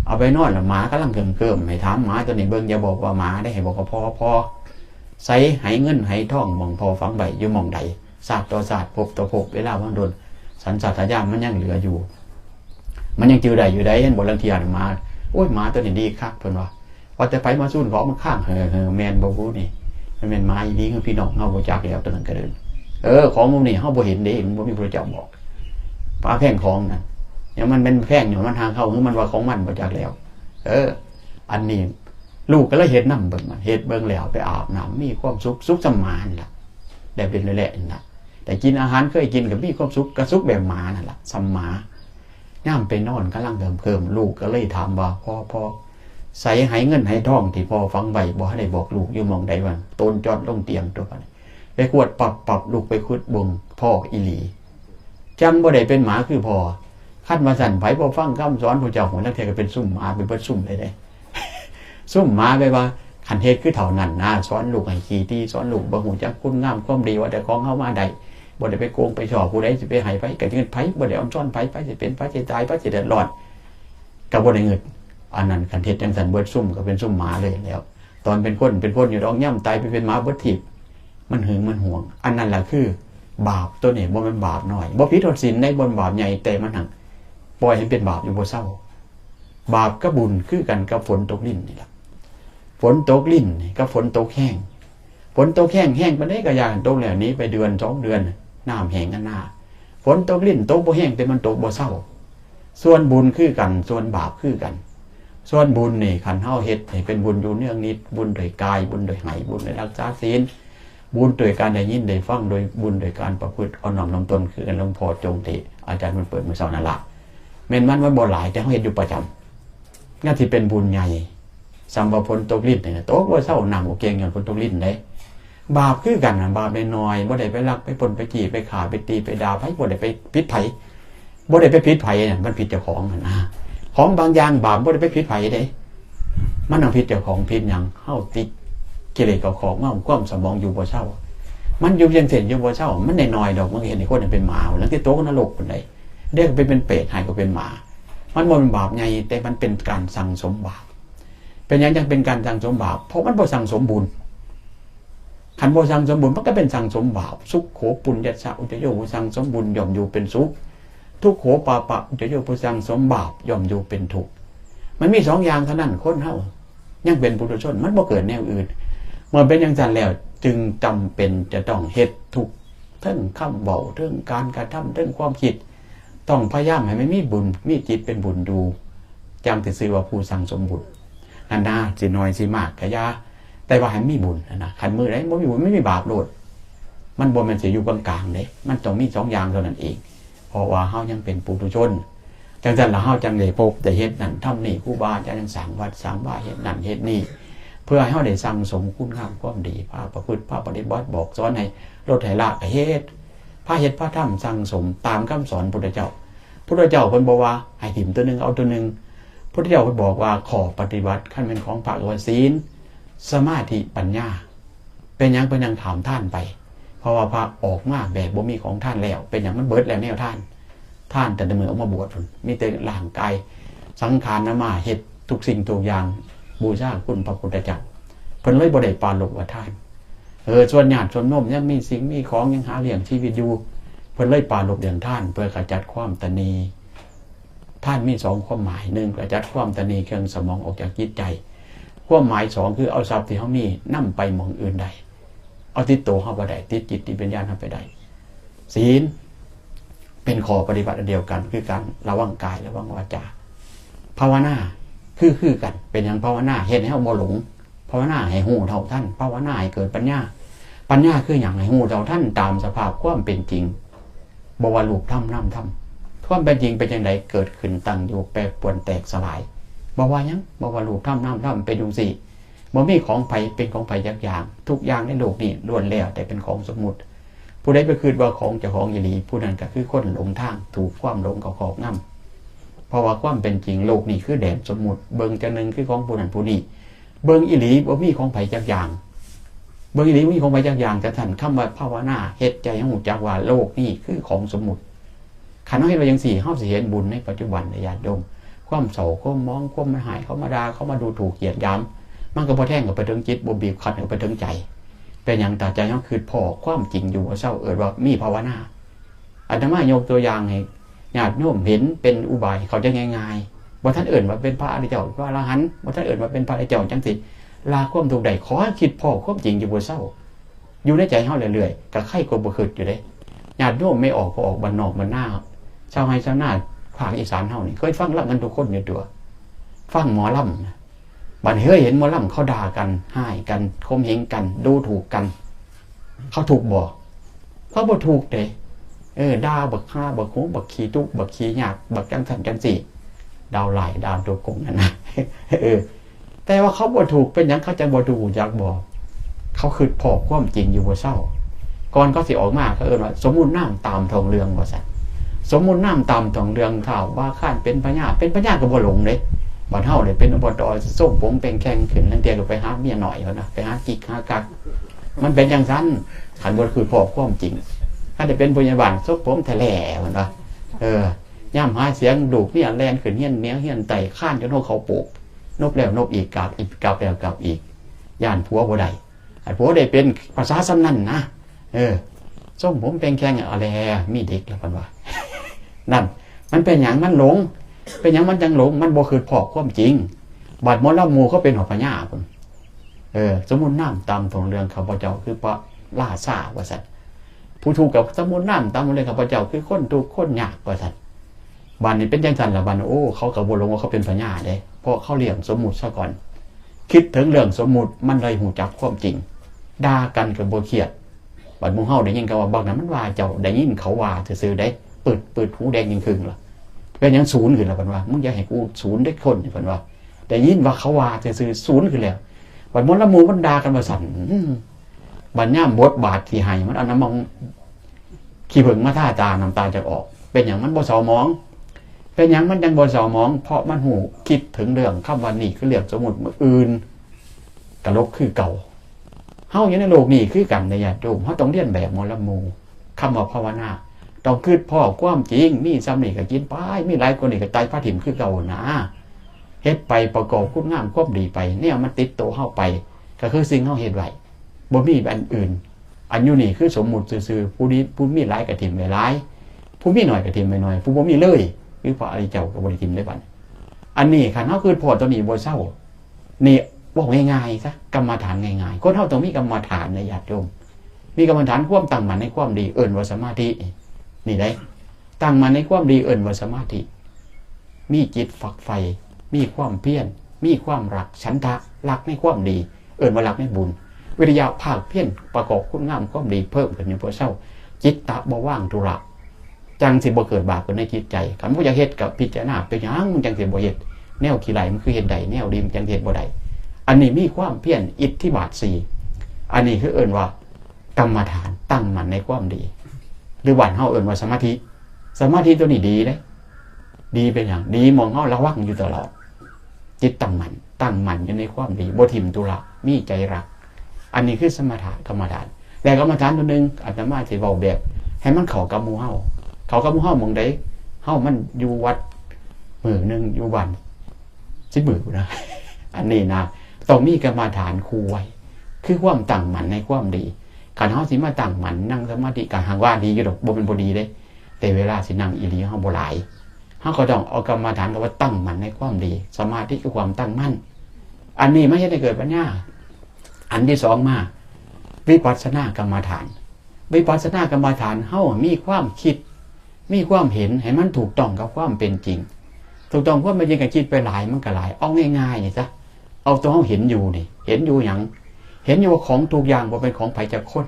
เอาไปนอนแล้วหมากำลังเคิ่มๆ ให้ถามหมาตัวนี้เบิ่ง อย่าบอกว่าหมาเด้ ให้บอกว่าพ่อ พ่อ ไสไหเงินไหทองหม่องพ่อฝังไว้อยู่หม่องใด ชาติต่อชาติ ภพต่อภพ เวลามันโดน สัญชาตญาณมันยังเหลืออยู่ มันยังจื่อได้อยู่ได้ เห็นบ่ ลางเทื่อหมา โอ้ย หมาตัวนี้ดีคัก เพิ่นว่า ว่าแต่ไผมาซูนของมันข้าง เฮ้อๆ แม่นบ่ฮู้นี่ มันแม่นหมาอีหลีคือพี่น้องเฮาบ่จักแล้ว ตัวนั้นก็เดิน เออ ของหมู่นี้เฮาบ่เห็นเด้ มันบ่มีพระเจ้าบอก ปลาแพงของนั่น ยังมันเป็นแพงอยู่ มันหาเข้า คือมันว่าของมันบ่จักแล้ว เออ อันนี้ ลูกก็เลยเฮ็ดนำเบิ่ง มันเฮ็ดเบิ่งแล้วไปอาบน้ำ มีความสุข สุขส่ำหมานั่นล่ะ ได้เป็นแหละนั่นล่ะ แต่กินอาหารเคยกินก็มีความสุข ก็สุขแบบหมานั่นล่ะ ส่ำหมา ยามไปนอนกำลังเคิ่มๆ ลูกก็เลยถามว่า พ่อ พ่อ ไสไหเงินไหทองที่พ่อฝังไว้ บ่ทันได้บอกลูก อยู่หม่องใดวะ โตนจอดลงเตียงตัวบัดนี้ ไปกวดปับๆ ลูกไปขุดเบิ่ง พ้ออีหลี จั่งบ่ได้เป็นหมาคือพ่อ คันว่าซั่น ไผบ่ฟังคำสอนพระเจ้า หัวลางเทื่อก็เป็นซุมหมาไปเบิดซุมเลยเด้ ซุมหมาแปลว่า คันเฮ็ดคือเฒ่านั้นนะ สอนลูกให้ขี้ถี่ สอนลูกบ่ฮู้จักคุณงามความดี ว่าแต่ของเฮามาได้ บ่ได้ไปโกงไปฉ้อผู้ใด สิไปให้ไผก็เงินไผ บ่ได้อ่อนซ้อนไผ ไผสิเป็น ไผสิตาย ไผสิเดือดร้อน ก็บ่ได้เงิน อันนั้นคันเฮ็ดจั่งซั่นเบิดซุมก็เป็นซุมหมาเลยแล้ว ตอนเป็นคนเป็นคนอยู่ดอก ยามตายไปเป็นหมาเบิดทีบ มันหึงมันหวง อันนั้นล่ะคือบาปตัวนี้ บ่แม่นบาปน้อย บ่ผิดฮอดศีลได้ บ่แม่นบาปใหญ่ แต่มันหั่นปล่อยให้เป็นบาปอยู่บ่เซา บาปกับบุญคือกันกับฝนตกลิ้นนี่ล่ะ ฝนตกลิ้นนี่กับฝนตกแฮง ฝนตกแฮง แฮงปานใดก็อย่า ตกแล้วหนีไปเดือนสองเดือน น้ำแห้งกันหน้า ฝนตกลิ้นตกบ่แฮง แต่มันตกบ่เซา ส่วนบุญคือกัน ส่วนบาปคือกัน ส่วนบุญนี่ คันเฮาเฮ็ดให้เป็นบุญอยู่เนืองนิด บุญด้วยกาย บุญด้วยไห บุญด้วยรักษาศีล บุญโดยการได้ยินได้ฟัง โดยบุญโดยการประพฤติอ่อนน้อมน้อมตน คือกันหลวงพ่อจงที่อาจารย์เพิ่นเปิดมื้อเช้านั่นล่ะ แม่นมัน มันบ่หลาย แต่เฮาเฮ็ดอยู่ประจำ งานที่เป็นบุญใหญ่ ส่ำว่าฝนตกรินนี่นะ ตกบ่เซา น้ำก็เก่งย้อนฝนตกรินเด้ บาปคือกันนะ บาปน้อยๆ บ่ได้ไปลักไปปล้นไปจี้ไปฆ่าไปตีไปด่าไผ บ่ได้ไปผิดไผ บ่ได้ไปผิดไผน่ะ มันผิดเจ้าของหั่นนะ ของบางอย่างบาปบ่ได้ไปผิดไผเด้ มันต้องผิดเจ้าของ ผิดหยัง เฮาติดกิเลสเข้าครอบงำความสมองอยู่บ่เซา มันอยู่จั่งซี้อยู่บ่เซา มันน้อยๆดอก มันก็เฮ็ดให้คนเป็นหมา แล้วที่ตกนรกพุ้นใด เด็กไปเป็นเปรต หายก็เป็นหมา มันบ่เป็นบาปใหญ่ แต่มันเป็นการสั่งสมบาป เป็นหยังจั่งเป็นการสั่งสมบาป เพราะมันบ่สั่งสมบุญ คันบ่สั่งสมบุญ มันก็เป็นสั่งสมบาป สุขโขปุญญัสสะ อุจจโย ผู้สั่งสมบุญย่อมอยู่เป็นสุข ทุกโขปาปะ อุจจโย ผู้สั่งสมบาปย่อมอยู่เป็นทุกข์ มันมีสองอย่างเท่านั้น คนเฮายังเป็นปุถุชน มันบ่เกิดแนวอื่น เมื่อเป็นจั่งซั่นแล้ว จึงจำเป็นจะต้องเฮ็ดทุก เทิงคำเว้า เทิงการกระทำ เทิงความคิด ต้องพยายามให้มันมีบุญ มีจิตเป็นบุญอยู่ จั่งสิชื่อว่าผู้สั่งสมบุญ หั่นนะ สิน้อยสิมากก็อย่า แต่ว่าให้มีบุญหั่นนะ คันมื้อใดบ่มีบุญ มันมีบาปโลด มันบ่แม่นสิอยู่กลางๆเด้ มันต้องมีสองอย่างเท่านั้นเอง เพราะว่าเฮายังเป็นปุถุชน จั่งซั่นล่ะเฮาจั่งได้พบได้เฮ็ดนั่นทำนี่ ครูบาอาจารย์ยังสร้างวัดสร้างวา เฮ็ดนั่นเฮ็ดนี่ เพื่อให้เฮาได้สั่งสมคุณงามความดี พาประพฤติ พาปฏิบัติ บอกสอนให้ลดให้ละ ก็เฮ็ด พาเฮ็ดพาทำ สั่งสมตามคำสอนพุทธเจ้า พุทธเจ้าเพิ่นบอกว่าให้ถิ่มตัวหนึ่งเอาตัวหนึ่ง พุทธเจ้าเพิ่นบอกว่าข้อปฏิบัติคันแม่นของพระก็ว่าศีล สมาธิ ปัญญา เป็นหยังเพิ่นยังถามทานไป เพราะว่าพระออกมาแบบบ่มีของทานแล้ว เป็นหยังมันเบิดแล้วแนวทาน ทานแต่ละมื้อออกมาบวชพุ้น มีแต่ร่างกายสังขารนำมาเฮ็ดทุกสิ่งทุกอย่าง บูชาคุณพระพุทธเจ้า เพิ่นเลยบ่ได้ปรารภว่าทาน เออ ส่วนญาติส่วนโยมยังมีสิ่งมีของยังหาเลี้ยงชีวิตอยู่ เพิ่นเลยปรารภเรื่องทาน เพื่อขจัดความตณี ทานมีสองความหมาย หนึ่ง ขจัดความตณีเครื่องเศร้าหมองออกจากจิตใจ ความหมายสองคือเอาทรัพย์ที่เฮามีนำไปหม่องอื่นได้ เอาติดตัวเฮาบ่ได้ ติดจิตติดวิญญาณเฮาไปได้ ศีล เป็นข้อปฏิบัติอันเดียวกัน คือการระวังกายระวังวาจา ภาวนา คือ คือกัน เป็นหยังภาวนา เฮ็ดให้เฮาบ่หลง ภาวนาให้รู้เท่าทัน ภาวนาให้เกิดปัญญา ปัญญาคือหยัง ให้รู้เท่าทันตามสภาพความเป็นจริง บ่ว่ารูปธรรมนามธรรม ความเป็นจริงเป็นจั่งใด เกิดขึ้นตั้งอยู่ แปรปรวนแตกสลาย บ่ว่าหยัง บ่ว่ารูปธรรมนามธรรมเป็นจั่งซี้ บ่มีของไผเป็นของไผจักอย่าง ทุกอย่างในโลกนี้ล้วนแล้วแต่เป็นของสมมุติ ผู้ใดไปคิดว่าของเจ้าของอีหลี ผู้นั้นก็คือคนหลงทาง ถูกความหลงเขาครอบงำ เพราะว่าความเป็นจริงโลกนี้คือแดนสมมุติ เบิ่งจั่งหนึ่งคือของผู้นั้นผู้นี้ เบิ่งอีหลีบ่มีของไผจักอย่าง เบิ่งอีหลีบ่มีของไผจักอย่าง แต่ท่าน คำว่าภาวนาเฮ็ดใจให้รู้จักว่าโลกนี้คือของสมมุติ คันเฮาเฮ็ดไว้จั่งซี้ เฮาสิเห็นบุญในปัจจุบันเด้อญาติโยม ความเศร้า ความหมอง ความมาฮ้าย เขามาด่า เขามาดูถูกเหยียดหยาม มันก็บ่แทงเข้าไปถึงจิต บ่บีบคั้นเข้าไปถึงใจ เป็นหยัง ถ้าใจเฮาคิดพ้อความจริงอยู่บ่เซา เอิ้นว่ามีภาวนา อาตมายกตัวอย่างให้ญาติโยมเห็นเป็นอุบายเข้าใจง่ายๆ บ่ทันเอิ้นว่าเป็นพระอริยเจ้า พระอรหันต์ บ่ทันเอิ้นว่าเป็นพระอริยเจ้าจั่งซี้ ละความทุกข์ได้ ขอให้คิดพ้อความจริงอยู่บ่เซา อยู่ในใจเฮาเรื่อยๆ ก็ใครก็บ่คิดอยู่เด้ ญาติโยมแม่ออก พ่อออก บ้านนอกบ้านนา ชาวไร่ชาวนา ภาคอีสานเฮานี่ เคยฟังลำกันทุกคนอยู่ตั่ว ฟังหมอลำนะ บัดนี้เคยเห็นหมอลำเขาด่ากัน ฮ้ายกัน ข่มเหงกัน ดูถูกกัน เขาทุกข์บ่ เขาบ่ทุกข์เด้ เออ ด่าบักห่า บักหง บักขี้ตุ๊ก บักขี้ยาก บักจั่งซั้นจั่งซี้ ดาวร้าย ดาวตัวโกงนั่นนะ เออ แต่ว่าเขาบ่ทุกข์ เป็นหยังเขาจั่งบ่ทุกข์ รู้จักบ่ เขาคิดพ้อความจริงอยู่บ่เซา ก่อนเขาสิออกมา เขาเอิ้นว่าสมมุตินามตามท้องเรื่องว่าซั่น สมมุตินามตามท้องเรื่อง ท้าวบาคานเป็นพญา เป็นพญาก็บ่หลงเด้ บ้านเฮานี่เป็น อบต. ทรงผมเป่งแข่งขึ้น ลางเทื่อก็ไปหาเมียน้อยเพิ่นนะ ไปหากิ๊กหากั๊ก มันเป็นจั่งซั้น คันบ่คิดพ้อความจริง คันได้เป็นผู้ใหญ่บ้าน ทรงผมแท้แหล่เพิ่นว่า เออ ยามหาเสียง ลูกเมียแล่นขึ้นเฮือนเหนือเฮือนใต้ คานจนหัวเข่าโปก นบแล้วนบอีก กราบอีก กราบแล้วกราบอีก ย้านผัวบ่ได้ ให้ผัวได้เป็น ภาษาส่ำนั้นนะ เออ ทรงผมเป่งแข่ง เอาแล้ว มีเด็กแล้วเพิ่นว่า นั่น มันเป็นหยัง มันหลง เป็นหยังมันจั่งหลง มันบ่คิดพ้อความจริง บัดหมอลำหมู่เขาเป็นฮอดพญาพุ้น เออ สมมุตินามตามท้องเรื่อง ข้าพเจ้าคือพระราชาว่าซั่น ผู้ทุกข์ก็สมมุตินามตามท้องเรื่อง ข้าพเจ้าคือคนทุกข์คนยากว่าซั่น บัดนี้เป็นจั่งซั้นล่ะ บัดนี้ โอ้ เขาก็บ่หลงว่าเขาเป็นพญาเด้ เพราะเขาเลี้ยงสมมุติซะก่อน คิดถึงเรื่องสมมุติ มันเลยรู้จักความจริง ด่ากันก็บ่เครียด บัดหมู่เฮาได้ยินเขาว่า บักนั้นมันว่าเจ้า ได้ยินเขาว่าซื่อๆเด้ ปืดปืดหูแดงยิ่งครึ่งล่ะ เป็นหยังสูนขึ้นล่ะ เพิ่นว่า มึงอย่าให้กูสูนเด้คน เพิ่นว่า ได้ยินว่าเขาว่าซื่อๆสูนขึ้นแล้ว บัดมนต์ละหมู่มันด่ากันว่าซั่น อืม บัดยามบทบาทสิให้ มันเอาน้ำมันขี้ผึ้งมาทาตา น้ำตาจะออก เป็นหยังมันบ่เศร้าหมอง เป็นหยังมันจังบ่เศร้าหมอง เพราะมันฮู้คิดถึงเรื่องคำว่านี่คือเรื่องสมมุติ มื้ออื่นก็ลบคือเก่า เฮาอยู่ในโลกนี้คือกันนะญาติโยม เฮาต้องเลียนแบบมนต์ละหมู่ คำว่าภาวนา ต้องคิดพ้อความจริง มีส่ำนี้ก็กินไป มีหลายกว่านี้ก็ตายพาถิ่มคือเก่านะ เฮ็ดไปประกอบคุณงามความดีไป แนวมันติดตัวเฮาไป ก็คือสิ่งเฮาเฮ็ดไว้ บ่มีอันอื่น อันอยู่นี่คือสมมุติซื่อๆ ผู้นี้ ผู้มีหลายก็ถิ่มไว้หลาย ผู้มีน้อยก็ถิ่มไว้น้อย ผู้บ่มีเลย คือพระอริยเจ้าก็บ่ได้ถิ่มเลยบัดนี้ อันนี้คันเฮาคิดพ้อตัวนี้บ่เซา นี่เว้าง่ายๆซะ กรรมฐานง่ายๆ คนเฮาต้องมีกรรมฐานนะญาติโยม มีกรรมฐานความตั้งมั่นในความดี เอิ้นว่าสมาธิ นี่เด้ ตั้งมั่นในความดี เอิ้นว่าสมาธิ มีจิตฝักใฝ่ มีความเพียร มีความรัก ฉันทะ รักในความดี เอิ้นว่ารักในบุญ วิริยะ ภาคเพียร ประกอบคุณงามความดี เพิ่มขึ้นอยู่บ่เซา จิตตะ บ่วางธุระ จั่งสิบ่เกิดบาปขึ้นในจิตใจ คันบ่อยากเฮ็ดก็พิจารณา เป็นหยังมันจั่งสิบ่เฮ็ด แนวขี้ไล่มันคือเฮ็ดได้ แนวดีมันจั่งสิเฮ็ดบ่ได้ อันนี้มีความเพียร อิทธิบาทสี่ อันนี้คือเอิ้นว่ากรรมฐาน ตั้งมั่นในความดี หรือบ้านเฮาเอิ้นว่าสมาธิ สมาธิตัวนี้ดีเด้ ดีเป็นหยัง ดีหม่องเฮาระวังอยู่ตลอด จิตตั้งมั่น ตั้งมั่นอยู่ในความดี บ่ถิ่มธุระ มีใจรัก อันนี้คือสมถะกรรมฐาน แต่กรรมฐานตัวหนึ่ง อาตมาสิเว้าแบบ ให้มันเข้ากับหมู่เฮา เข้ากับหมู่เฮาหม่องใด เฮามันอยู่วัดมื้อหนึ่ง อยู่บ้านสิบมื้อพุ้นนะ อันนี้นะ ต้องมีกรรมฐานคู่ไว้ คือความตั้งมั่นในความดี คันเฮาสิมาตั้งมั่นนั่งสมาธิ ก็หากว่าดีอยู่ดอก บ่แม่นบ่ดีเด้ แต่เวลาสินั่งอีหลีเฮาบ่หลาย เฮาก็ต้องเอากรรมฐานคำว่าตั้งมั่นในความดี สมาธิคือความตั้งมั่น อันนี้มาเฮ็ดให้เกิดปัญญา อันที่สองมา วิปัสสนากรรมฐาน วิปัสสนากรรมฐาน เฮามีความคิด มีความเห็นให้มันถูกต้องกับความเป็นจริง ถูกต้องความเป็นจริง ก็คิดไปหลายมันก็หลาย เอาง่ายๆนี่ซะ เอาตัวเฮาเห็นอยู่นี่ เห็นอยู่หยัง เห็นอยู่ว่าของทุกอย่างบ่เป็นของไผจักคน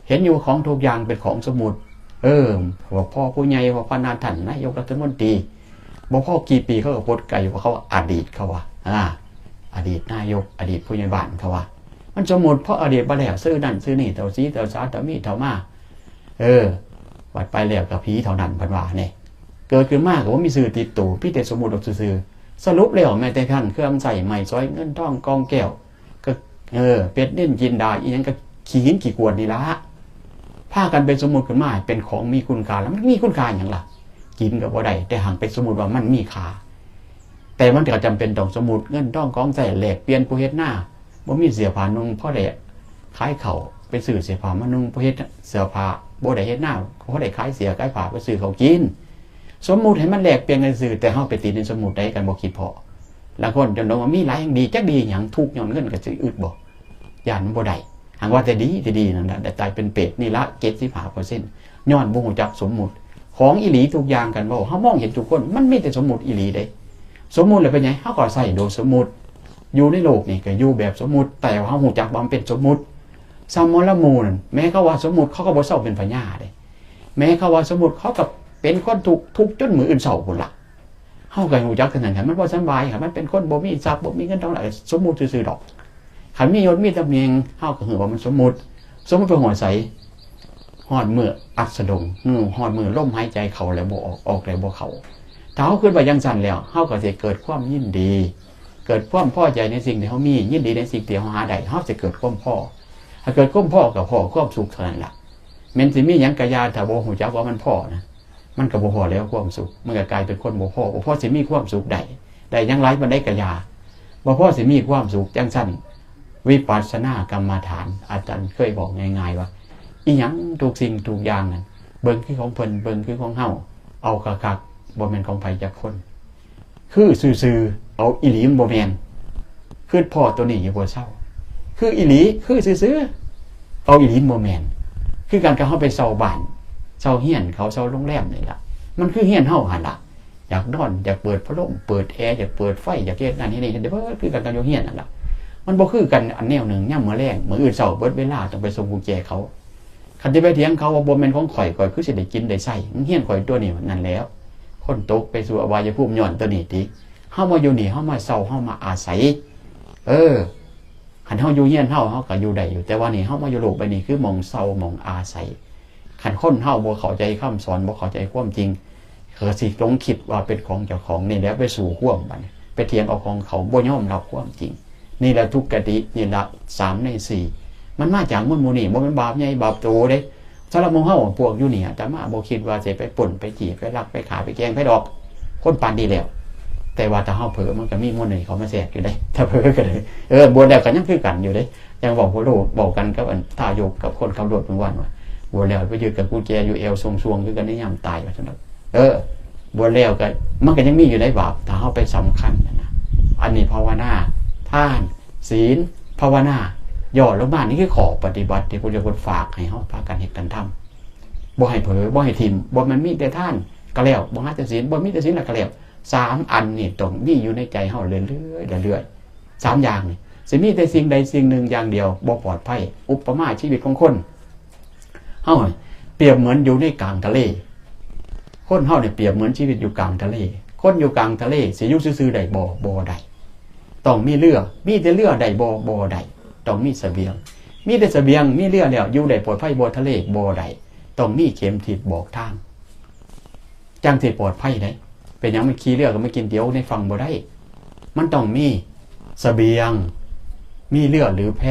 เห็นอยู่ว่าของทุกอย่างเป็นของสมมุติ เออ ว่าพ่อผู้ใหญ่ ว่าพระนาท่านนายกรัฐมนตรี บ่พอกี่ปีเขาก็ปลดไก่ว่าเขาอดีตเขาว่า อ่า อดีตนายก อดีตผู้ใหญ่บ้านเขาว่า มันสมมุติ เพราะอดีตมาแล้ว ซื่อนั่นซื่อนี่ เฒ่าศรีเฒ่าสา เฒ่ามีเฒ่ามา เออ บัดไปแล้วก็ผีเท่านั้นเพิ่นว่านี่ เกิดขึ้นมาก็บ่มีชื่อติดตัว มีแต่สมมุติออกซื่อๆ สรุปแล้วแม้แต่กระทั่งเครื่องใช้ไม้สอยเงินทองกองแก้ว ก็ เออ เพชรนิลจินดา อีหยังก็ขี้หินขี้กรวดนี่ล่ะ พากันไปสมมุติขึ้นมาเป็นของมีคุณค่า แล้วมันมีคุณค่าหยังล่ะ กินก็บ่ได้ แต่หากไปสมมุติว่ามันมีค่า แต่มันก็จำเป็นต้องสมมุติ เงินทองของใช้แลกเปลี่ยน ผู้เฮ็ดนาบ่มีเสื้อผ้านุ่ง พอได้ขายข้าวไปซื้อเสื้อผ้ามานุ่ง ผู้เฮ็ดเสื้อผ้าบ่ได้เฮ็ดนา พอได้ขายเสื้อขายผ้าไปซื้อข้าวกิน สมมุติให้มันแลกเปลี่ยนกันซื่อ แต่เฮาไปติดในสมมุติใดกันบ่คิดพ้อ ลางคนจนลงว่ามีหลายแห่งดี จักดีหยัง ทุกข์ย้อนเงิน ก็สิอึดบ่ ย่านมันบ่ได้ หากว่าแต่ดี แต่ดีนั่นน่ะ ได้ตายเป็นเปรตนี่ละ เจ็ดสิบห้าเปอร์เซ็นต์ ย้อนบ่รู้จักสมมุติ ของอีหลีทุกอย่าง คันเว้า เฮามองเห็นทุกคน มันมีแต่สมมุติอีหลีเด้ สมมุติแล้วเป็นหยัง เฮาก็ใช้โดยสมมุติ อยู่ในโลกนี่ก็อยู่แบบสมมุติ แต่ว่าเฮารู้จักว่ามันเป็นสมมุติ ส่ำมนต์ละหมู่นั่น แม้เขาว่าสมมุติ เขาก็บ่เซาเป็นพญาเด้ แม้เขาว่าสมมุติ เขาก็เป็นคนทุกข์ ทุกข์จนมื้ออื่นเช้าพุ้นล่ะ เฮาก็รู้จักเท่านั้น คันมันบ่สำบาย คันมันเป็นคนบ่มีทรัพย์ บ่มีเงินทองหลาย สมมุติซื่อๆดอก คันมียศมีตำแหน่ง เฮาก็ฮู้ว่ามันสมมุติ สมมุติไปฮอดไส ฮอดมื้ออัสดง ฮอดมื้อลมหายใจเข้าแล้วบ่ออก ออกแล้วบ่เข้า ถ้าเฮาคิดว่าจั่งซั่นแล้ว เฮาก็สิเกิดความยินดี เกิดความพอใจในสิ่งที่เฮามี ยินดีในสิ่งที่เฮาหาได้ เฮาสิเกิดความพอ ถ้าเกิดความพอก็พ้อความสุขเท่านั้นล่ะ แม่นสิมีหยังก็อย่า ถ้าบ่รู้จักว่ามันพอนะ มันก็บ่พ้อแล้วความสุข มันก็กลายเป็นคนบ่พ้อ บ่พ้อสิมีความสุขได้ ได้หยังหลายปานใดก็อย่า บ่พ้อสิมีความสุข จั่งซั่น วิปัสสนากรรมฐาน อาจารย์เคยบอกง่ายๆว่า อีหยังทุกสิ่งทุกอย่างนั่น เบิ่งคือของเพิ่น เบิ่งคือของเฮา เอาคักๆ บ่แม่นของไผจักคน คือซื่อๆ เอาอีหลีมันบ่แม่น คิดพ้อตัวนี้อยู่บ่เซา คืออีหลี คือซื่อๆ เอาอีหลีมันบ่แม่น คือกันกับเฮาไปเช่าบ้าน เช่าเรือนเขา เช่าโรงแรมนี่ล่ะ มันคือเรือนเฮาหั่นล่ะ อยากนอน อยากเปิดพัดลม เปิดแอร์ อยากเปิดไฟ อยากเฮ็ดนั่นเฮ็ดนี่ เฮ็ดได้เบิด คือกันกับอยู่เรือนนั่นล่ะ มันบ่คือกันอันแนวหนึ่ง ยามมื้อแลง มื้ออื่นเช้าเบิดเวลาต้องไปส่งกุญแจเขา คันสิไปเถียงเขาว่าบ่แม่นของข่อย ข่อยคือสิได้กินได้ใช้ มันเฮือนข่อยตัวนี้ นั่นแหล้ว คนตกไปสู่อบายภูมิย้อนตัวนี้ติ เฮามาอยู่นี่ เฮามาเซา เฮามาอาศัย เออ คันเฮาอยู่เฮือนเฮา เฮาก็อยู่ได้อยู่ แต่ว่านี่เฮามาอยู่โลกใบนี้ คือหม่องเซาหม่องอาศัย คันคนเฮาบ่เข้าใจคำสอน บ่เข้าใจความจริง ก็สิหลงคิดว่าเป็นของเจ้าของ นี่แหละไปสู่ความบัดนี้ ไปเถียงเอาของเขา บ่ยอมรับความจริง นี่แหละทุกขติ นี่ละสามในสี่ มันมาจากมนต์หมู่นี้ บ่แม่นบาปใหญ่บาปโตเด้ สำหรับหมู่เฮาพวกอยู่นี่ อาตมาบ่คิดว่าสิไปปล้นไปจี้ไปลักไปฆ่าไปแกล้งไผดอก คนปานนี้แล้ว แต่ว่าถ้าเฮาเผลอมันก็มีมนต์นี่เข้ามาแทรกอยู่เด้ ถ้าเผลอก็ได้ เออ บวชแล้วก็ยังคือกันอยู่เด้ ยังเว้าโพโลเว้ากันกับอันทายกกับคนขับรถเมื่อวานว่า บวชแล้วไปยืนกับกุญแจอยู่แอวซวงๆ คือกันในยามตายว่าซั่นดอก เออ บวชแล้วก็มันก็ยังมีอยู่ในบาป ถ้าเฮาไปสำคัญนะ อันนี้ภาวนา ทาน ศีล ภาวนา ย่อลงมานี่คือข้อปฏิบัติที่พระพุทธเจ้าฝากให้เฮาพากันเฮ็ดกันทำ บ่ให้เผลอ บ่ให้ถิ่ม บ่แม่นมีแต่ทานก็แล้ว บ่หาแต่ศีล บ่มีแต่ศีลแล้วก็แล้ว สามอันนี่ต้องมีอยู่ในใจเฮาเรื่อยๆ เรื่อยๆ สามอย่างนี่ สิมีแต่สิ่งใดสิ่งหนึ่งอย่างเดียวบ่ปลอดภัย อุปมาชีวิตของคน เฮาเปรียบเหมือนอยู่ในกลางทะเล คนเฮาเนี่ยเปรียบเหมือนชีวิตอยู่กลางทะเล คนอยู่กลางทะเลสิอยู่ซื่อๆ ได้บ่ บ่ได้ ต้องมีเรือ มีแต่เรือได้บ่ บ่ได้ ต้องมีเสบียง มีแต่เสบียง มีเรือแล้วอยู่ได้ปลอดภัยบ่ ทะเลบ่ได้ ต้องมีเข็มทิศบอกทาง จั่งสิปลอดภัยได้ เป็นหยังมันขี่เรือก็มากินเตี๋ยวในฝั่งบ่ได้ มันต้องมีเสบียง มีเรือหรือแพ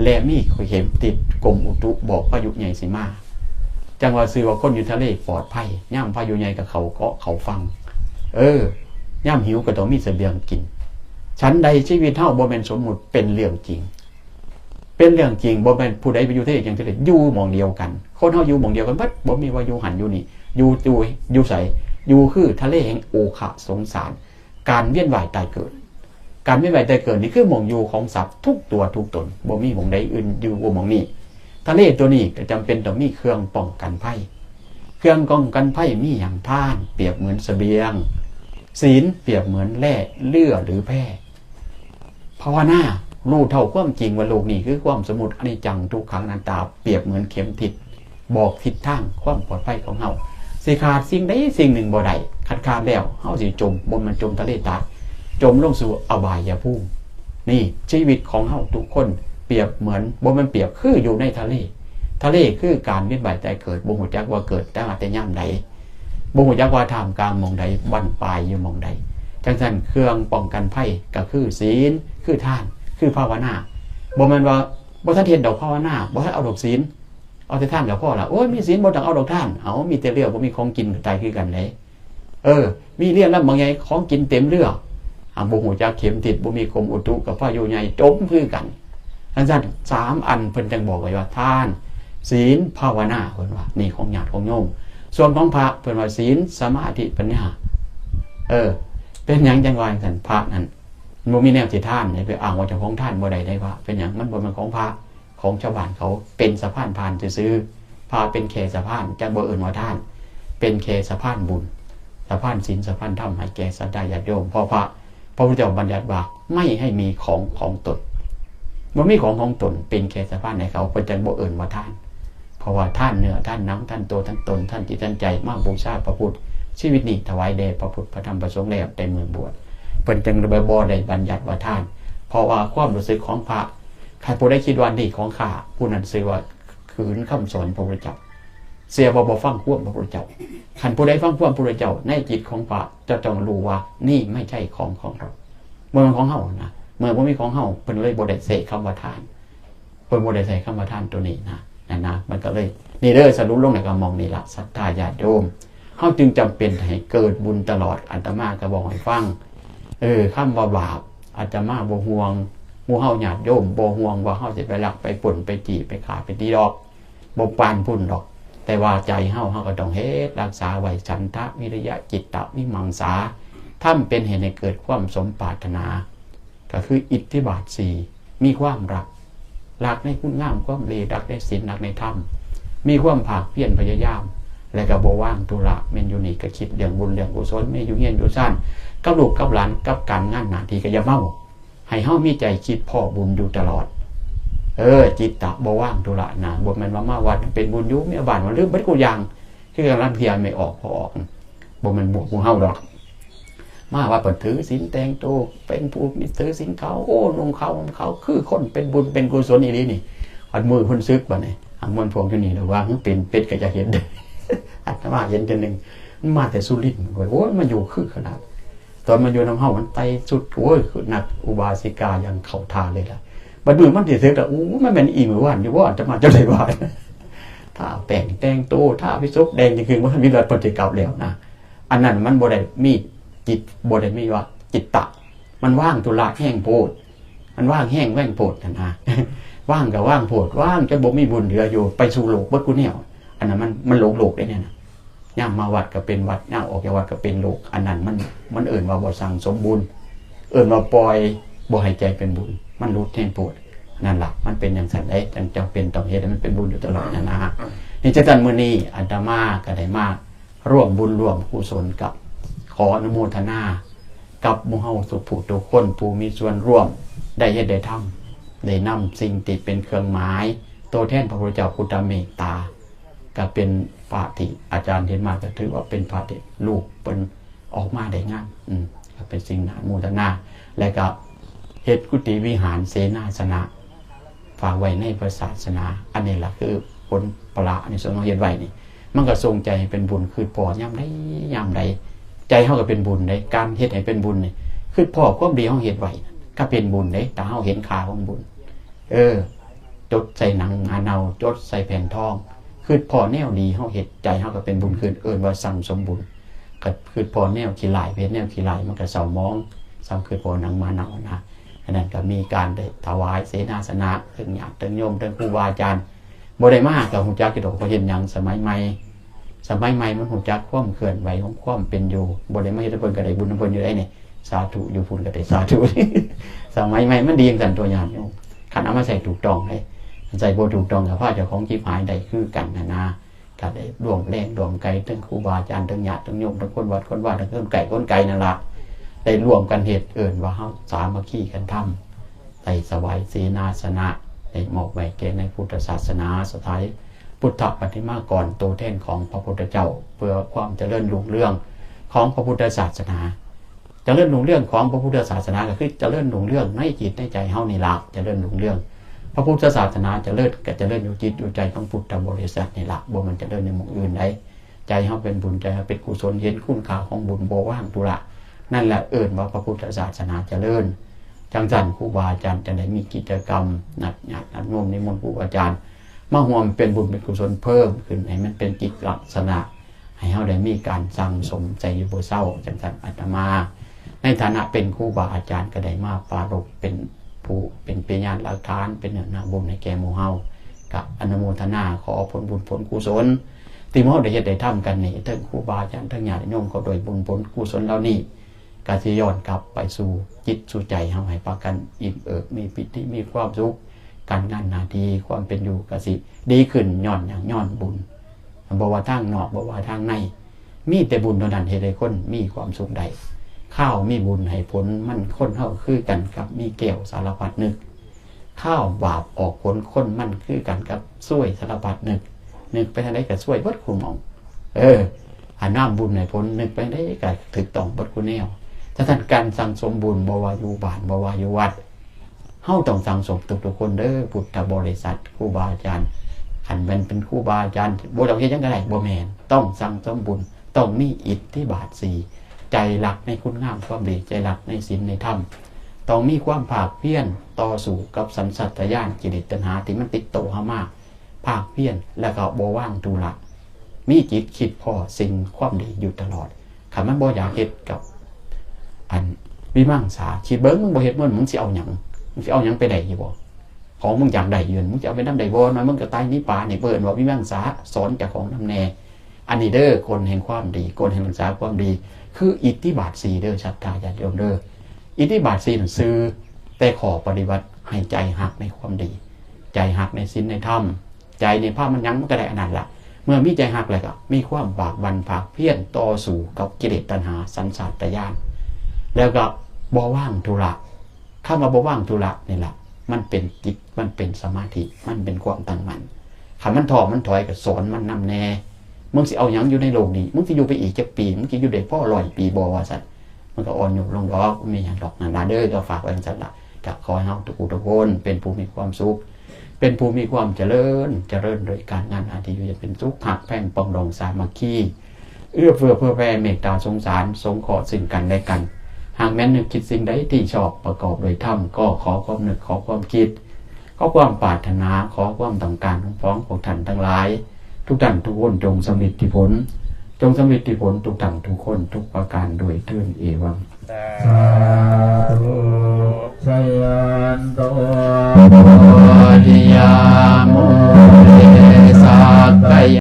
และมีเข็มทิศกรมอุตุบอกพายุใหญ่สิมา จั่งว่าซื่อว่าคนอยู่ทะเลปลอดภัย ยามพายุใหญ่ก็เข้าเกาะเข้าฝั่ง เออ ยามหิวก็ต้องมีเสบียงกิน ฉันใดชีวิตเฮาบ่แม่นสมมุติ เป็นเรื่องจริง เป็นเรื่องจริง บ่แม่นผู้ใดไปอยู่ทะเลจั่งสิได้ อยู่หม่องเดียวกัน คนเฮาอยู่หม่องเดียวกันเบิด บ่มีว่าอยู่หั่นอยู่นี่ อยู่ อยู่ อยู่ไส อยู่คือทะเลแห่งโอคะสงสาร การเวียนว่ายตายเกิด การเวียนว่ายตายเกิดนี่คือหม่องอยู่ของสัตว์ทุกตัวทุกตน บ่มีหม่องใดอื่นอยู่กว่าหม่องนี้ ทะเลตัวนี้ก็จำเป็นต้องมีเครื่องป้องกันภัย เครื่องป้องกันภัยมีหยัง ทาน เปรียบเหมือนเสบียง ศีล เปรียบเหมือนแร่ เรือหรือแพ ภาวนา รู้เท่าความจริงว่าโลกนี้คือความสมมุติ อนิจจัง ทุกขัง อนัตตา เปรียบเหมือนเข็มทิศ บอกทิศทางความปลอดภัยของเฮา สิขาดสิ่งใดสิ่งหนึ่งบ่ได้ คันขาดแล้วเฮาสิจม บ่แม่นจมทะเลตาย จมลงสู่อบายภูมิ นี่ชีวิตของเฮาทุกคนเปรียบเหมือน บ่แม่นเปรียบ คืออยู่ในทะเล ทะเลคือการเวียนว่ายตายเกิด บ่ฮู้จักว่าเกิดตั้งแต่ยามใด บ่ฮู้จักว่าท่ามกลางหม่องใด บั้นปลายอยู่หม่องใด จั่งซั่นเครื่องป้องกันภัยก็คือศีล คือทาน คือภาวนา บ่แม่นว่าบ่ทันเฮ็ดดอกภาวนา บ่ทันเอาดอกศีล เอาแต่ทานก็พอละ โอ้ย มีศีลบ่ต้องเอาดอกทาน เอา มีแต่เรือ บ่มีของกินก็ตายคือกันเด้ เออ มีเรือลำบางใหญ่ ของกินเต็มเรือ หากบ่ฮู้จักเข็มทิศ บ่มีกรมอุตุกับพายุใหญ่ จมคือกัน จั่งซั่นสามอันเพิ่นจั่งบอกไว้ว่าทาน ศีล ภาวนา เพิ่นว่า นี่ของญาติของโยม ส่วนของพระเพิ่นว่าศีล สมาธิ ปัญญา เออ เป็นหยังจั่งว่าจั่งซั่น พระนั่นบ่มีแนวสิทาน ไปอ้างว่าเจ้าของทานบ่ได้ได้พระ เป็นหยัง มันบ่แม่นของพระ ของชาวบ้านเขา เป็นสะพานผ่านซื่อๆ พระเป็นแค่สะพาน จั่งบ่เอิ้นว่าทาน เป็นแค่สะพานบุญ สะพานศีล สะพานธรรมให้แก่ศรัทธาญาติโยม เพราะพระ พระพุทธเจ้าบัญญัติว่าไม่ให้มีของของตน บ่มีของของตน เป็นแค่สะพานให้เขา เพิ่นจั่งบ่เอิ้นว่าทาน เพราะว่าทานเนื้อ ทานหนัง ทานตัว ทานตน ทานจิต ทานใจ มาบูชาพระพุทธ ชีวิตนี้ถวายแด่พระพุทธ พระธรรม พระสงฆ์แล้ว แต่มื้อบวช เพิ่นจั่งบ่ได้บัญญัติว่าทาน เพราะว่าความรู้สึกของพระ ใครผู้ใดคิดว่านี่ของข้า ผู้นั้นชื่อว่า ขืนคำสอนพระพุทธเจ้า เสียบ่บ่ฟังความพระพุทธเจ้า คันผู้ใดฟังความพระพุทธเจ้า ในจิตของพระจะต้องรู้ว่านี่ไม่ใช่ของของเรา บ่แม่นของเฮานะ เมื่อบ่มีของเฮา เพิ่นเลยบ่ได้ใช้คำว่าทาน เพิ่นบ่ได้ใช้คำว่าทานตัวนี้นะ นั่นนะ มันก็เลย นี่เด้อ สรุปลงแล้วก็หม่องนี่ละ ศรัทธาญาติโยม เฮาจึงจำเป็นให้เกิดบุญตลอด อาตมาก็บอกให้ฟัง เออ คำว่าบาป อาตมาบ่ห่วง หมู่เฮาญาติโยมบ่ห่วงว่าเฮาสิไปลักไปปล้นไปจี้ไปฆ่าไปตีดอก บ่ปานพุ้นดอก แต่ว่าใจเฮา เฮาก็ต้องเฮ็ดรักษาไว้ ฉันทะ วิริยะ จิตตะ วิมังสา ทำเป็นเหตุให้เกิดความสมปรารถนา ก็คืออิทธิบาทสี่ มีความรัก รักในคุณงามความดี รักในศีล รักในธรรม มีความภาคเพียรพยายาม และก็บ่วางธุระ แม่นอยู่นี่ก็คิดเรื่องบุญเรื่องกุศล แม่นอยู่เฮือนอยู่ซาน กับลูกกับหลาน กับการงานหน้าที่ก็อย่าเมา ให้เฮามีใจคิดพ้อบุญอยู่ตลอด เออ จิตตะบ่ว่างธุระนะ บ่แม่นว่ามาวัดเป็นบุญอยู่ มีบ้านมันลืมเบิดกูอย่าง คือกันลางเทื่อไม่ออก พอออก บ่แม่นบวกหมู่เฮาดอก มาวัดเพิ่นถือศีลแต่งตัว เป็นผู้มีถือศีลขาว โอ้ นุ่งขาวห่มขาว คือคนเป็นบุญเป็นกุศลอีหลีนี่ อันมือเพิ่นสึกบัดนี้ อันมวลพวกอยู่นี่ระวังเป็นเป็ดก็จะเห็น อาตมาเห็นเทื่อหนึ่ง มันมาแต่สุรินทร์เว้ย โอ้ย มันอยู่คือขนาด ตอนมันอยู่นำเฮามันไต่สุด โอ้ย คือนักอุบาสิกายังเข้าท่าเลยล่ะ บัดมือมันสิสึกละ อู้ มันแม่นอีมื้อวานอยู่บ่ อาตมาจำได้ว่า ทาแป้งแต่งตัว ทาพิศกแดงจังคือว่ามีรถปฏิกับแล้วนะ อันนั้นมันบ่ได้มีจิต บ่ได้มีว่าจิตตะ มันว่างธุระแฮงโพด มันว่างแฮงแว่งโพดนั่นนะ ว่างก็ว่างโพด ว่างจนบ่มีบุญเหลืออยู่ ไปสู่โลกเบิดกูแนว อันนั้นมัน มันโลกโลกได้เนี่ยนะ ย่ามมาวัดก็เป็นวัด ย่ามออกจากวัดก็เป็นโลก อันนั้นมัน มันเอิ้นว่าบ่สั่งสมบุญ เอิ้นว่าปล่อย บ่ให้ใจเป็นบุญ มันหลุดแฮงโพด นั่นล่ะ มันเป็นจังซั่นเด้ จังจำเป็นต้องเฮ็ดให้มันเป็นบุญอยู่ตลอดนั่นนะ นี่จังซั่นมื้อนี้อาตมาก็ได้มาร่วมบุญร่วมกุศลกับ ขออนุโมทนา กับหมู่เฮาทุกผู้ทุกคนผู้มีส่วนร่วม ได้เฮ็ดได้ทำ ได้นำสิ่งที่เป็นเครื่องหมาย ตัวแทนพระพุทธเจ้าพุทธเมตตา ก็เป็นพระที่อาจารย์เห็นมาก็ถือว่าเป็นพระที่ลูกเพิ่นออกมาได้งาม อืม ก็เป็นสิ่งน่าอนุโมทนา และก็เฮ็ดกุฏิวิหารเสนาสนะ ฝากไว้ในพระศาสนา อันนี้ล่ะคือผลพละในส่วนของเฮ็ดไว้นี่ มันก็ส่งใจให้เป็นบุญ คือพอยามใดยามใด ใจเฮาก็เป็นบุญเด้ การเฮ็ดให้เป็นบุญนี่ คือพอความดีเฮาเฮ็ดไว้ ก็เป็นบุญเด้ ถ้าเฮาเห็นค่าของบุญ เออ จดใส่หนังหมาเนา จดใส่แผ่นทอง คือพอแนวดีเฮาเฮ็ด ใจเฮาก็เป็นบุญขึ้น เอิ้นว่าสั่งสมบุญ ก็คือพอแนวขี้ร้าย เฮ็ดแนวขี้ร้าย มันก็เศร้าหมอง ซ้ำคือพอหนังหมาเนานะ อันนั้นก็มีการได้ถวายเสนาสนะ เทิงญาติ เทิงโยม เทิงครูบาอาจารย์ บ่ได้มาก็ฮู้จักอยู่ดอก เพราะเฮ็ดหยังสมัยใหม่ สมัยใหม่มันฮู้จักความเคลื่อนไหวของความเป็นอยู่ บ่ได้มาเฮ็ดให้เพิ่นก็ได้บุญนำเพิ่นอยู่ได้นี่ สาธุ อยู่พุ้นก็ได้สาธุ สมัยใหม่มันดีจังซั่นตัวญาติโยม คันเอามาใช้ถูกต้องเด้ ใช้บ่ถูกต้องก็พาเจ้าของชิบหายได้คือกันนั่นนะ ก็ได้ร่วมแรงร่วมใจ ทั้งครูบาอาจารย์ ทั้งญาติ ทั้งโยม ทั้งคนวัดคนวา ทั้งคนใกล้คนไกลนั่นล่ะ ได้ร่วมกันเฮ็ด เอิ้นว่าเฮาสามัคคีกันทำ ได้ถวายเสนาสนะ ได้มอบไว้แก่ในพุทธศาสนา สถาบันพุทธปฏิมากร ตัวแทนของพระพุทธเจ้า เพื่อความเจริญรุ่งเรืองของพระพุทธศาสนา เจริญรุ่งเรืองของพระพุทธศาสนาก็คือเจริญรุ่งเรืองในจิตในใจเฮานี่ล่ะ เจริญรุ่งเรือง พระพุทธศาสนาเจริญก็เจริญอยู่จิตอยู่ใจของพุทธบริษัทนี่ล่ะ บ่แม่นเจริญในหมู่อื่นใด ใจเฮาเป็นบุญ ใจเฮาเป็นกุศล เห็นคุณค่าของบุญ บ่ว่างธุระ นั่นแหละเอิ้นว่าพระพุทธศาสนาเจริญ จังซั่นครูบาอาจารย์จังได้มีกิจกรรม นัดญาตินัดโยม นิมนต์ครูบาอาจารย์ มาร่วมเป็นบุญเป็นกุศลเพิ่มขึ้น ให้มันเป็นกิจลักษณะ ให้เฮาได้มีการสั่งสมใจอยู่บ่เซา จังซั่นอาตมา ในฐานะเป็นครูบาอาจารย์ก็ได้มาปรารภเป็นผู้เป็นพยานหลักฐาน เป็นเนื้อนาบุญให้แก่หมู่เฮา ก็อนุโมทนาขอผลบุญผลกุศล ที่หมู่เฮาได้เฮ็ดได้ทำกันนี่ ทั้งครูบาอาจารย์ ทั้งญาติโยม ก็โดยบุญผลกุศลเหล่านี้ ก็สิย้อนกลับไปสู่จิตสู่ใจเฮา ให้ปากันอิ่มเอิบ มีปิติ มีความสุข การงานหน้าที่ ความเป็นอยู่ก็สิดีขึ้น ย้อนหยัง ย้อนบุญ บ่ว่าทางนอก บ่ว่าทางใน มีแต่บุญเท่านั้นเฮ็ดให้คนมีความสุขได้ ข้าวมีบุญให้ผล มันคนเฮาคือกันกับมีแก้วสารพัดนึก ข้าวบาปออกผล คนมันคือกันกับซวยสารพัดนึก นึกไปทางใดก็ซวยเบิดคู่หม่อง เออ อันน้ำบุญให้ผล นึกไปทางใดก็ถูกต้องเบิดคู่แนว ฉะนั้นการสั่งสมบุญ บ่ว่าอยู่บ้าน บ่ว่าอยู่วัด เฮาต้องสั่งสมทุกๆคนเด้อ พุทธบริษัท ครูบาอาจารย์ คันแม่นเป็นครูบาอาจารย์ บ่ต้องเฮ็ดหยังก็ได้ บ่แม่น ต้องสั่งสมบุญ ต้องมีอิทธิบาทสี่ ใจรักในคุณงามความดี ใจรักในศีลในธรรม ต้องมีความภาคเพียรต่อสู้กับสัญชาตญาณ กิเลสตัณหาที่มันติดโตเฮามา ภาคเพียร แล้วก็บ่วางธุระ มีจิตคิดพ้อสิ่งความดีอยู่ตลอด คันมันบ่อยากเฮ็ดกับ อันวิมังสา คิดเบิ่ง มึงบ่เฮ็ดมัน มึงสิเอาหยัง มึงสิเอาหยังไปได้อยู่บ่ ของมึงอยากได้อยู่นั่น มึงสิเอาไปนำได้บ่ น้อยมึงก็ตายหนีป่านี่ เพิ่นว่าวิมังสา สอนเจ้าของนำแน่ อันนี้เด้อ คนแห่งความดี คนแห่งรักษาความดี คืออิทธิบาทสี่เด้อ ศรัทธาญาติโยมเด้อ อิทธิบาทสี่นั่นซื่อ แต่ข้อปฏิบัติให้ใจฮักในความดี ใจฮักในศีลในธรรม ใจนี่พามันหยังมันก็ได้อันนั้นล่ะ เมื่อมีใจฮักแล้วก็มีความบากบั่นภาคเพียรต่อสู้กับกิเลสตัณหาสัญชาตญาณ แล้วก็บ่วางธุระ คำว่าบ่วางธุระนี่ล่ะ มันเป็นจิต มันเป็นสมาธิ มันเป็นความตั้งมั่น คันมันท้อมันถอยก็สอนมันนำแน่ มึงสิเอาหยังอยู่ในโลกนี้ มึงสิอยู่ไปอีกจักปี มึงสิอยู่ได้พอร้อยปีบ่ ว่าซั่น มันก็อ่อนโยนลงดอก บ่มีหยังดอก นั่นล่ะเด้อ ก็ฝากไว้จั่งซั่นล่ะ ก็ขอให้เฮาทุกผู้ทุกคนเป็นผู้มีความสุข เป็นผู้มีความเจริญ เจริญโดยการงาน อายุยืนเป็นสุข ฮักแพงปรองดองสามัคคี เอื้อเฟื้อเผื่อแผ่ เมตตาสงสาร สงเคราะห์ซึ่งกันและกัน หากแม้นนึกคิดสิ่งใดที่ชอบ ประกอบโดยธรรม ก็ขอความนึก ขอความคิด ขอความปรารถนา ขอความต้องการของพ้องพวกท่านทั้งหลาย ทุกท่านทุกคนจงสำเร็จที่ผล จงสำเร็จที่ผลทุกท่านทุกคนทุกประการด้วยเทอญ เอวัง สาธุ ชยันโต โพธิยา